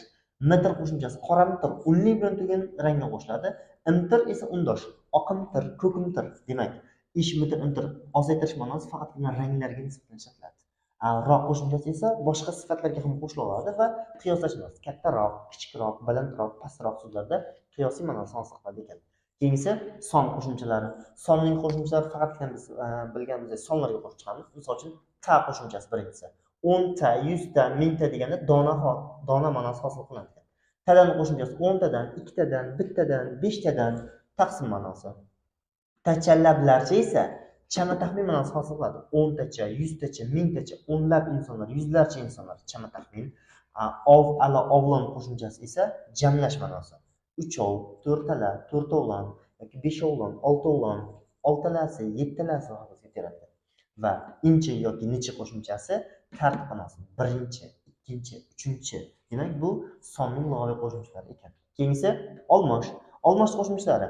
Speaker 1: Mitr qo'shimchasi qoramtir, unli bilan tugagan rangga qo'shiladi. Imtir esa undosh, oqimtir, ko'kimtir. Demak, ish, mitr, imtir ozaytirish ma'nosi faqatgina ranglarga nisbatan ishlatiladi. Roq qo'shimchasi esa boshqa sifatlarga ham qo'shila oladi va qiyoslash ma'nosi kattaroq, kichikroq, balandroq, pastroq so'zlarda qiyosiy ma'nosini hosil qiladi ekan. Keyingisi son qo'shimchalari. Sonning qo'shimchalari faqatgina biz bilganimizdek sonlarga qo'shib chiqamiz. Misol uchun ta qo'shimchasi birinchisi. 10 ta, 100 ta, 1000 ta deganda dona ma'nosi hosil qilinadi ekan. Tadan qo'shimchasi 10 tadan, 2 tadan, 1 tadan, 5 tadan taqsim ma'nosi. Tachalablarcha esa chama taxmin ma'nosi hosil qiladi. 10 tacha, 100 tacha, 1000 tacha, o'nlab insonlar, yuzlarcha insonlar chama taxmin. Ov, ala, ovlon qo'shimchasi esa jamlash ma'nosi. Uchov, to'rtala, to'rtovlon yoki beshovlon, oltovlon, oltalasi, yettalasi va hokazo ketaveradi. Va inchi yoki nichi qo'shimchasi tartib ma'nosi. Birinchi, ikkinchi, uchinchi. Demak, bu sonning lug'aviy qo'shimchalari ekan. Keyingisi olmosh. Olmosh qo'shimchalari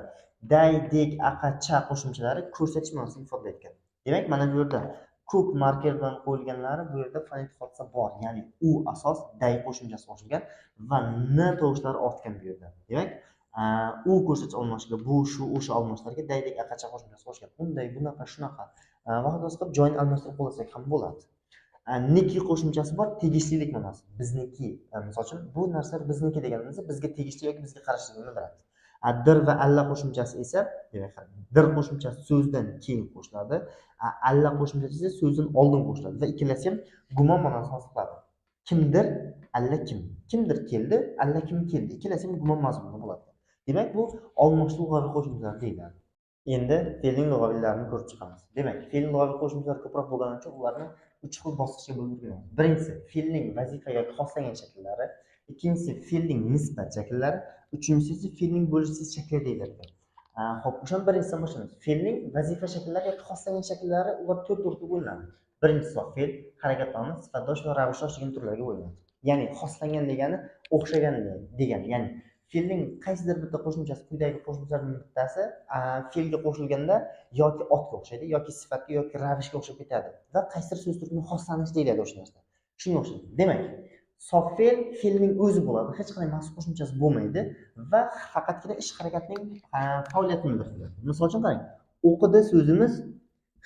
Speaker 1: day, dek, aqa, cha qo'shimchalari ko'rsatish ma'nosini ifodalayotgan. Demak, mana bu yerda ko'k marker bilan qo'yilganlari bu yerda fonetik hodisa bor. Ya'ni u asos day qo'shimchasi qo'shilgan va n tovushlari ortgan bu yerda. Demak, u ko'rsatish olmoshiga bu, shu, o'sha olmoshlarga day, dek, aqa, cha qo'shimchasi qo'shilgan. Unday, bunaqa, shunaqa va hokazo qilib joyini almashtirib qo'llasak ham bo'ladi. Niki qo'shimchasi bor, tegishlilik ma'nosi. Bizniki. Misol uchun, bu narsa bizniki deganimizda bizga tegishli yoki bizga qarashligini bildiradi. Dir va alla qo'shimchasi esa, demak, dir qo'shimchasi so'zdan keyin qo'shiladi. Alla qo'shimchasi esa so'zdan oldin qo'shiladi va ikkalasi ham gumon ma'nosini hosil qiladi. Kimdir, alla kim. Kimdir keldi, alla kim keldi. Ikkalasi ham gumon mazmunida bo'ladi. Demak, bu olmoshli lug'aviy qo'shimchalar deyiladi. Endi fe'lning lug'aviylarini ko'rib chiqamiz. Demak, fe'lning lug'aviy qo'shimchalari ko'proq bo'lgani uchun ularni uch xil bosqichga bo'lib. Birinchisi fe'lning vazifa yoki xoslangan shakllari, ikkinchisi fe'lning nisbat shakllari, uchinchisi esa fe'lning bo'lishsiz shakli deyiladi. Xo'p, o'shan birinchisidan boshlaymiz. Fe'lning vazifa shakllari yoki xoslangan shakllari ular to'rt turga bo'linadi. Birinchisi sof fe'l, harakatnomi, sifatdosh va ravishdosh degan turlarga bo'linadi. Ya'ni xoslangan degani o'xshagan degani. Ya'ni fe'lning qaysidir bitta qo'shimchasi, quyidagi qo'shimchalarning bittasi fe'lga qo'shilganda yoki otga o'xshaydi, yoki sifatga, yoki ravishga o'xshab ketadi va qaysidir so'z turkumi xoslanish deyiladi o'sha narsa. Shunga o'xshaydi. Demak, sof fe'l fe'lning o'zi bo'ladi, hech qanday maxsus qo'shimchasi bo'lmaydi va faqatgina ish harakatning faoliyatini bildiradi. Misol uchun qarang, o'qidi so'zimiz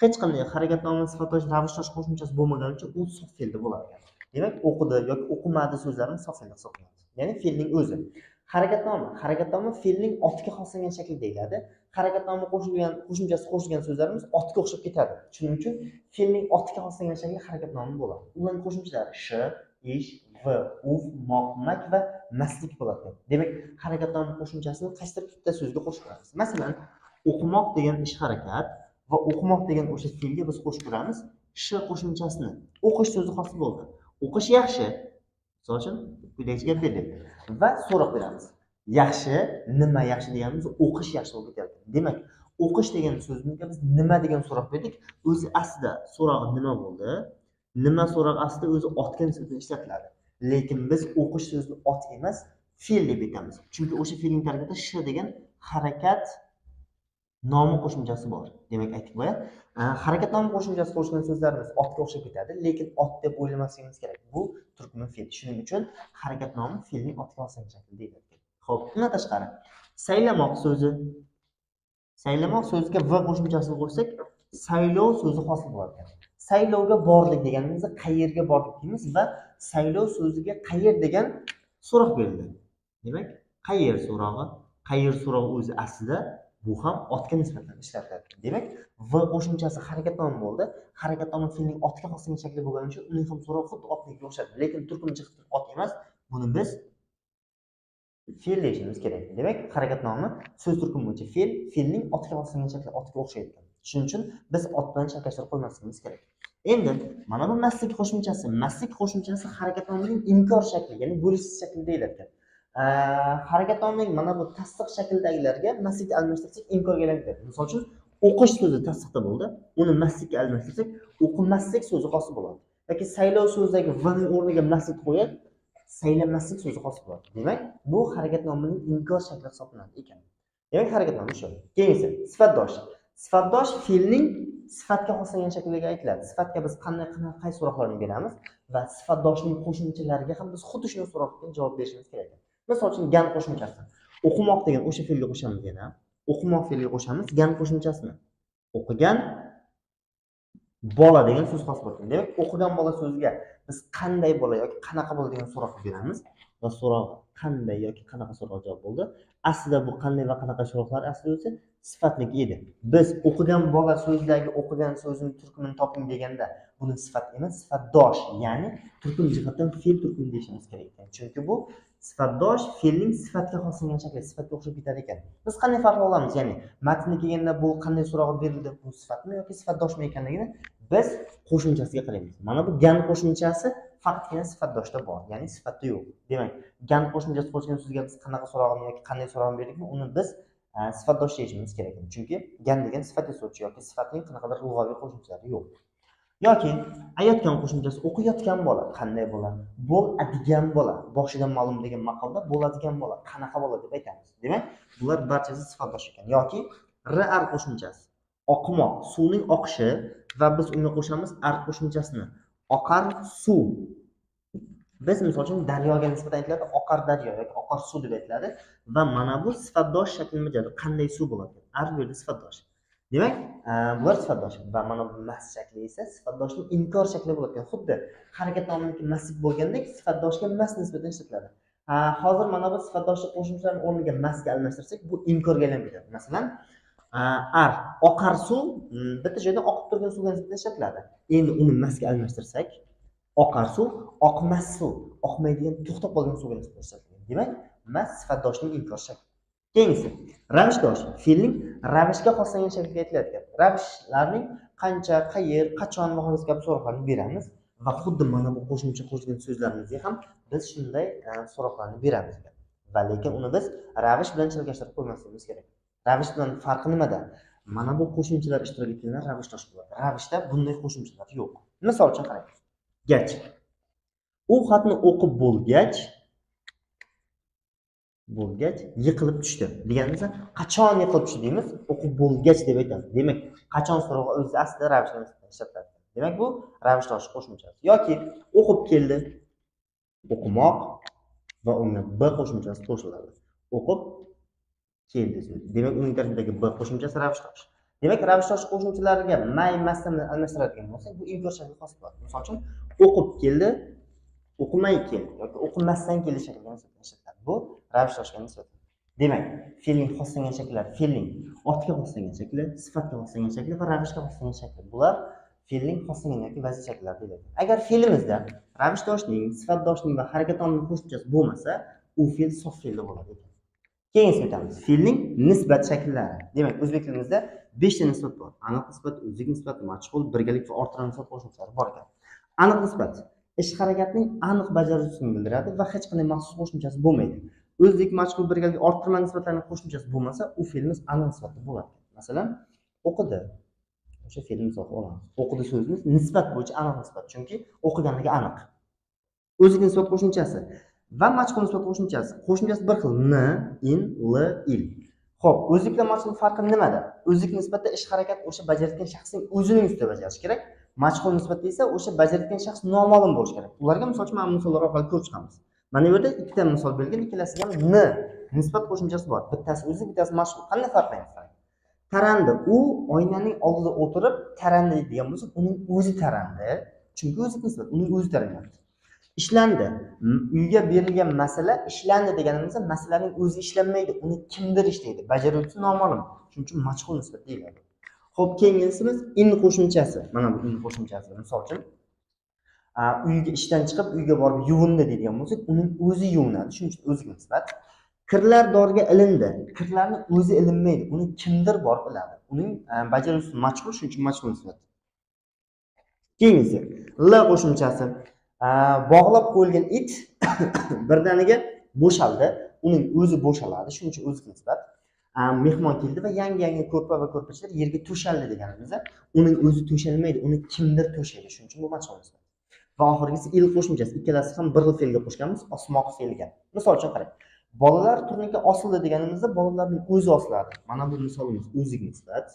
Speaker 1: hech qanday harakatnoma, sifatdosh, ravishdosh qo'shimchasi bo'lmagani uchun u sof fe'lda bo'ladi. Demak, o'qidi yoki o'qimadi so'zlarimiz sof fe'lda hisoblanadi. Ya'ni fe'lning o'zi. Harakatnoma, harakatnoma fe'lning otga xoslangan shakli deyiladi. Harakatnoma qo'shilgan, qo'shimchasi qo'shilgan so'zlarimiz otga o'xshab ketadi. Shuning uchun fe'lning otga xoslangan shakli harakatnoma bo'ladi. Ularning qo'shimchalari sh, ish, v, uv, moq, mak va maslik bo'ladi. Demak, harakatnoma qo'shimchasini qaysidir bitta so'zga qo'shib ko'ramiz. Masalan, o'qimoq degan ish harakat va o'qimoq degan o'sha fe'lga biz qo'shib ko'ramiz sh qo'shimchasini. O'qish so'zi hosil bo'ldi. O'qish yaxshi. Misol uchun, quyidagicha gap berdik va so'roq beramiz. Yaxshi, nima yaxshi deganimiz o'qish yaxshi bo'lib ketyapti. Demak, o'qish degan so'zimizga biz nima degan so'roq berdik. O'zi aslida so'rog'i nima bo'ldi? Nima so'roq aslida o'zi otga nisbatan ishlatiladi. Lekin biz o'qish so'zini ot emas, fe'l deb aytamiz. Chunki o'sha fe'lning tarkibida sh degan harakat nomi qo'shimchasi bor. Demak, aytdik boya, harakat nomi qo'shimchasi qo'shilgan so'zlarimiz otga o'xshab ketadi, lekin ot deb o'ylamasligimiz kerak. Bu turkumi fe'l. Shuning uchun harakat nomi fe'lning otga xoslangan shakli deyiladi. Xo'p, undan tashqari saylamoq so'zi. Saylamoq so'ziga v qo'shimchasini qo'shsak, saylov so'zi hosil bo'ladi. Saylovga bordik deganimizda qayerga bordik deymiz va saylov so'ziga qayer degan so'roq berildi. Demak, qayer so'rog'i, qayer so'rog'i o'zi aslida bu ham otga nisbatan ishlatiladi. Demak, v qo'shimchasi harakatnomi bo'ldi. Harakatnomi fe'lning otga xoslangan shakli bo'lgani uchun uning ham so'rog'i xuddi otnikiga o'xshaydi. Lekin turkum jihatdan ot emas, buni biz fe'l deyishimiz kerak. Demak, harakatnomi so'z turkumi bo'yicha fe'l, fe'lning otga xoslangan shakli otga o'xshaydi. Shuning uchun biz ot bilan chalkashtirib qo'ymasligimiz kerak. Endi mana bu maslik qo'shimchasi, maslik qo'shimchasi harakatnomining inkor shakli, ya'ni bo'lishsiz shakli deyiladi. Harakatnomining mana bu tasdiq shaklidagilarga maslikni almashtirsak inkorga aylanib ketadi. Misol uchun, o'qish so'zi tasdiqda bo'ldi, uni maslikka almashtirsak o'qimaslik so'zi hosil bo'ladi. Yoki saylov so'zidagi v ning o'rniga maslik qo'yib saylamaslik so'zi hosil bo'ladi. Demak, bu harakatnomining inkor shakli hisoblanadi ekan. Demak, harakatnomi shu. Keyingisi sifatdosh. Sifatdosh fe'lning sifatga xoslangan shaklga aytiladi. Sifatga biz qanday, qaysi so'roqlarni beramiz va sifatdoshning qo'shimchalariga ham biz xuddi shunday so'roqqa javob berishimiz kerak. Misol uchun, gan qo'shimchasi. O'qimoq degan o'sha fe'lga qo'shamiz yana. O'qimoq fe'liga qo'shamiz gan qo'shimchasini. O'qigan bola degan so'z hosil bo'lgan. Demak, o'qigan bola so'ziga biz qanday bola yoki qanaqa bola degan so'roqni beramiz va so'roq qanday yoki qanaqa so'roq javob bo'ldi. Aslida bu qanday va qanaqa so'roqlar aslida o'zi sifatniki edi. Biz o'qigan bola so'zidagi o'qigan so'zini turkumini toping deganda buni sifat emas, sifatdosh, ya'ni turkum jihatdan fe'l turkumi deyishimiz kerak ekan. Chunki bu sifatdosh fe'lning sifatga xoslangan shakli, sifatga o'xshab ketadi ekan. Biz qanday farqlay olamiz? Ya'ni matnda kelganda bu qanday so'roq berildi, bu sifatmi yoki sifatdoshmi ekanligini biz qo'shimchasiga qaraymiz. Mana bu gan qo'shimchasi faqatgina sifatdoshda bor, ya'ni sifatda yo'q. Demak, gan qo'shimchasi qo'shilgan so'zga biz qanaqa so'rog'ini yoki qanday so'rog'ini berdikmi, uni biz sifatdosh deyishimiz kerak. Chunki gan degan sifat yasovchi yoki sifatning qanaqadir lug'aviy qo'shimchalari yo'q. Yoki ayotgan qo'shimchasi o'qiyotgan bola qanday bola, bo'ladigan bola, boshidan ma'lum degan maqolda bo'ladigan bola qanaqa bola deb aytamiz. Demak, bular barchasi sifatdosh ekan. Yoki r ar qo'shimchasi oqmoq, suvning oqishi va biz unga qo'shamiz ar qo'shimchasini. Oqar suv. Biz misol uchun daryoga nisbatan aytiladi oqar daryo yoki oqar suv deb aytiladi va mana bu sifatdosh shaklini bajaradi. Qanday suv bo'ladi? Ar bu yerda sifatdosh. Demak, bular sifatdosh va mana bu mas shakli esa sifatdoshning inkor shakli bo'ladi. Xuddi harakat nominiki masib bo'lgandek sifatdoshga mas nisbatan ishlatiladi. Hozir mana bu sifatdoshlik qo'shimchalarning o'rniga masga almashtirsak, bu inkorga aylanib ketadi. Masalan, ar oqar suv bitta joyda oqib turgan suvga nisbatan ishlatiladi. Endi uni masga almashtirsak, oqar suv oqmas suv, oqmaydigan, to'xtab qolgan suvga nisbatan ishlatiladi. Demak, mas sifatdoshning inkor shakli. Keyingisi ravishdosh, fe'lning ravishga xoslangan shakliga aytiladigan. Ravishlarning qancha, qayer, qachon va hokazo kabi so'roqlarni beramiz va xuddi mana bu qo'shimcha qo'shilgan so'zlarimizga ham biz shunday so'roqlarni beramiz. Va lekin uni biz ravish bilan chalkashtirib qo'ymasligimiz kerak. Ravish bilan farqi nimada? Mana bu qo'shimchalar ishtirok etganlar ravishdosh bo'ladi. Ravishda bunday qo'shimchalar yo'q. Misol uchun qarang. Gach. U xatni o'qib bo'lgach yiqilib tushdi deganimizda qachon yiqilib tushdi deymiz, o'qib bo'lgach deb aytamiz. Demak, qachon so'rog'i o'zi aslida ravishga nisbatan ishlatiladi. Demak, bu ravishdosh qo'shimchasi. Yoki o'qib keldi, o'qimoq va unga b qo'shimchasi qo'shiladi. O'qib keldi so'zi. Demak, uning tarkibidagi b qo'shimchasi ravishdosh. Demak, ravishdosh qo'shimchalariga may, masdan bilan almashtiradigan bo'lsak, bu inkor shakli hosil bo'ladi. Misol uchun, o'qib keldi, o'qimay keldi yoki o'qimasdan keldi shakliga nisbatan ishlatiladi. Bu ravishdoshga nisbatan. Demak, fe'lning xoslangan shakllari fe'lning otga xoslangan shakli, sifatga xoslangan shakli va ravishga xoslangan shakli. Bular fe'lning xoslangan yoki vazn shakllari deyiladi. Agar fe'limizda ravishdoshning, sifatdoshning va harakat omilining qo'shimchasi bo'lmasa, u fe'l sof fe'lda bo'ladi ekan. Keyingisini o'tamiz. Fe'lning nisbat shakllari. Demak, o'zbek tilimizda 5 ta nisbat bor. Aniq nisbat, o'zlik nisbat, majhul, birgalik va orttirma nisbat qo'shimchalari bor ekan. Aniq nisbat ish harakatning aniq bajaruvchisini bildiradi va hech qanday maxsus qo'shimchasi bo'lmaydi. O'zlik, majhul, birgalik, orttirma nisbatlarning qo'shimchasi bo'lmasa, u fe'limiz aniq nisbatda bo'ladi. Masalan, o'qidi. O'sha fe'lni misol qilib olamiz. O'qidi so'zimiz nisbat bo'yicha aniq nisbat, chunki o'qiganligi aniq. O'zlik nisbat qo'shimchasi va majhul nisbat qo'shimchasi. Qo'shimchasi bir xil: n, in, l, il. Xo'p, o'zlik bilan majhul farqi nimada? O'zlik nisbatda ish harakat o'sha bajarayotgan shaxsning o'zining ustida bajarish kerak. Majhul nisbatda esa o'sha bajarayotgan shaxs noma'lum bo'lishi kerak. Ularga misol uchun mana misollar orqali ko'rib chiqamiz. Mana bu yerda ikkita misol berilgan, ikkalasiga ham n nisbat qo'shimchasi bor. Bittasi o'zlik, bittasi majhul. Qanday farqlaymiz? Tarandi. U oynaning oldida o'tirib tarandi degan bo'lsa, uning o'zi tarandi. Chunki o'zlik nisbat, uning o'zi taranyapti. Ishlandi. Uyga berilgan masala ishlandi deganimizda masalaning o'zi ishlanmaydi, uni kimdir ishlaydi. Bajaruvchisi noma'lum. Shuning uchun majhul nisbat deyiladi. Xo'p, keyingisimiz in qo'shimchasi. Mana bu in qo'shimchasi. Misol uchun, uyga ishdan chiqib uyga borib yuvindi deydigan bo'lsak, uning o'zi yuvinadi. Shuning uchun o'ziga nisbat. Kirlar dorga ilindi. Kirlarning o'zi ilinmaydi, uni kimdir borib iladi. Uning bajaruvchisi majhul, shuning uchun majhul nisbat. Keyingisi l qo'shimchasi. Bog'lab qo'yilgan it birdaniga bo'shaldi. Uning o'zi bo'shaladi, shuning uchun o'ziga nisbat. Mehmon keldi va yangi-yangi ko'rpa va ko'rpachalar yerga to'shaldi deganimizda, uning o'zi to'shalmaydi, uni kimdir to'shaydi. Shuning uchun bu majhul nisbat. Va oxirgisi il qo'shimchasi. Ikkalasi ham bir xil fe'lga qo'shganmiz, osmoq fe'liga. Misol uchun qarang. Bolalar turnikka osildi deganimizda bolalarning o'zi osiladi. Mana bu misolimiz o'ziga nisbat.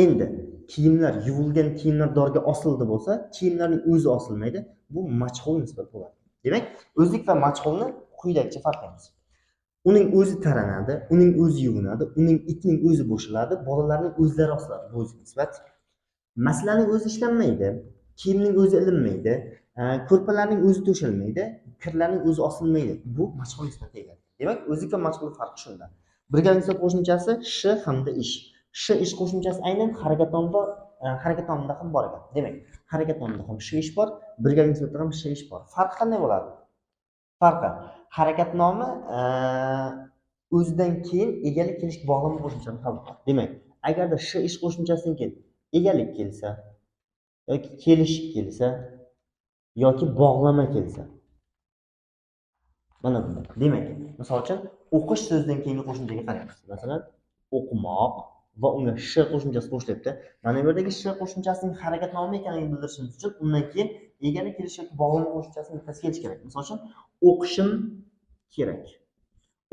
Speaker 1: Endi kiyimlar, yuvilgan kiyimlar dorga osildi bo'lsa, kiyimlarning o'zi osilmaydi. Bu majhul nisbat bo'ladi. Demak, o'zlik va majhulni quyidagicha farqlaymiz. Uning o'zi taranadi, uning o'zi yuvinadi, uning itning o'zi bo'shaladi, bolalarning o'zlari osiladi. Bu o'zlik nisbat. Masalaning o'zi ishlanmaydi, kiyimning o'zi ilinmaydi, ko'rpalarning o'zi to'shalmaydi, kirlarning o'zi osilmaydi. Bu majhul nisbat deyiladi. Demak, o'zlik va majhul farqi shunda. Birgalik nisbat qo'shimchasi sh hamda ish. Sh ish qo'shimchasi aynan harakatnom va harakatnomda ham bor ekan. Demak, harakatnomda ham sh ish bor, birgalik nisbatda ham sh ish bor. Farqi qanday bo'ladi? Farqi harakatnomi o'zidan keyin egalik kelish bog'lama qo'shimchani qabul qiladi. Demak, agarda sh ish qo'shimchasidan keyin egalik kelsa yoki kelish kelsa yoki bog'lama kelsa, mana bunda. Demak, misol uchun o'qish so'zidan keyingi qo'shimchaga qaraymiz. Masalan, o'qimoq va unga sh qo'shimchasi qo'shilyapti. Mana bu yerdagi sh qo'shimchasining harakatnomi ekanligini bildirishimiz uchun undan keyin egalik kelish yoki bog'lama qo'shimchasining bittasi kelishi kerak. Misol uchun, o'qishim kerak.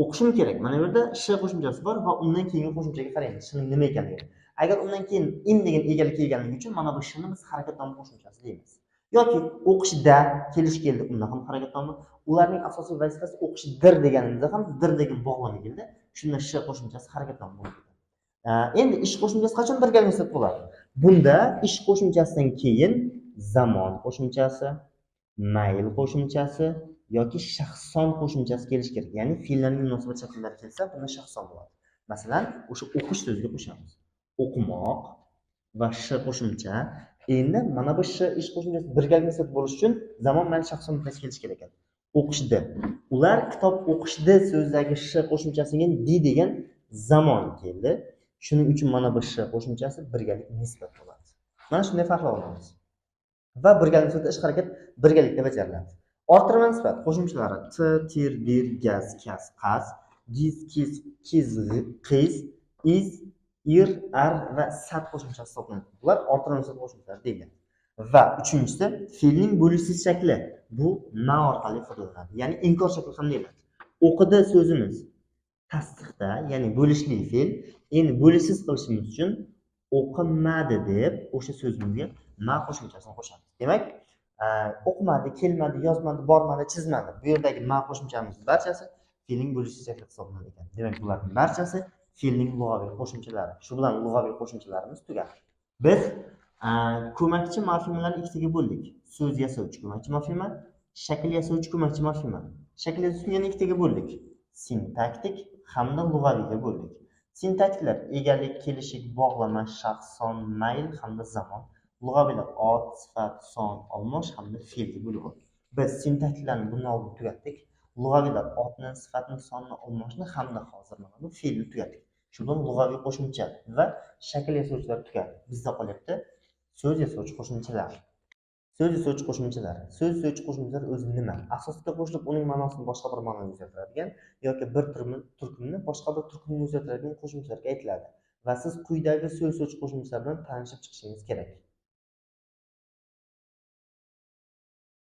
Speaker 1: O'qishim kerak. Mana bu yerda sh qo'shimchasi bor va undan keyingi qo'shimchaga qaraymiz, shning nima ekanligini. Agar undan keyin im degan egalik kelganligi uchun mana bu shni biz harakatnomi qo'shimchasi deymiz. Yoki o'qishda kelish keldi, unda ham harakatnomi. Ularning asosiy vazifasi o'qishdir deganimizda ham dir degan bog'lama keldi. Shunda sh qo'shimchasi harakatnomi bo'lib ketadi. Endi ish qo'shimchasi qachon birgalik nisbat bo'ladi? Bunda ish qo'shimchasidan keyin zamon qo'shimchasi, mayl qo'shimchasi yoki shaxs-son qo'shimchasi kelishi kerak. Ya'ni fe'llarning munosabat shakllari kelsa, bunda shaxs-son bo'ladi. Masalan, o'sha o'qish so'ziga qo'shamiz. O'qimoq va sh qo'shimcha. Endi mana bu sh ish qo'shimchasi birgalik nisbat bo'lishi uchun zamon, mayl, shaxs-son bittasi kelishi kerak ekan. O'qishdi. Ular kitob o'qishdi so'zidagi sh qo'shimchasiga di degan zamon keldi. Shuning uchun mana bu sh qo'shimchasi birgalik nisbat bo'ladi. Mana shunday farqlab olamiz. Va birgalik nisbatda ish harakat birgalikda bajariladi. Orttirma nisbat qo'shimchalari t, tir, dir, gaz, kas, qas, giz, kiz, kiz, qiz, iz, ir, ar va sat qo'shimchasi hisoblanadi. Bular orttirma nisbat qo'shimchalari deyiladi. Va uchinchisi fe'lning bo'lishsiz shakli. Bu ma orqali ifodalanadi. Ya'ni inkor shakli ham deyiladi. O'qidi so'zimiz tasdiqda, ya'ni bo'lishli fe'l. Endi bo'lishsiz qilishimiz uchun o'qimadi deb o'sha so'zimizga ma qo'shimchasini qo'shamiz. Demak, o'qimadi, kelmadi, yozmadi, bormadi, chizmadi. Bu yerdagi ma qo'shimchamiz barchasi fe'lning bo'lishsiz shakli hisoblanadi ekan. Demak, bularning barchasi fe'lning lug'aviy qo'shimchalari. Shu bilan lug'aviy qo'shimchalarimiz tugadi. Biz ko'makchi morfemalarni ikkitaga bo'ldik. So'z yasovchi ko'makchi morfema, shakl yasovchi ko'makchi morfema. Shakl yasovchi yana ikkitaga bo'ldik. Sintaktik hamda lug'aviyga bo'ldik. Sintaktiklar egalik, kelishik, bog'lama, shaxs, son, mayl hamda zamon. Lug'aviylar ot, sifat, son, olmosh hamda fe'lga bo'lib oldik. Biz sintaktiklarni bundan oldin tugatdik. Lug'aviylar otni, sifatni, sonni, olmoshni hamda hozir mana bu fe'lni tugatdik. Shu bilan lug'aviy qo'shimcha va shakl yasovchilar tugadi. Bizda qolyapti so'z yasovchi qo'shimchalar. So'z yasovchi qo'shimchalar. So'z yasovchi qo'shimchalar o'zi nima? Asosga qo'shilib uning ma'nosini boshqa bir ma'noga o'zgartiradigan yoki bir turkumni boshqa bir turkumga o'zgartiradigan qo'shimchalarga aytiladi. Va siz quyidagi so'z yasovchi qo'shimchalar bilan tanishib chiqishingiz kerak.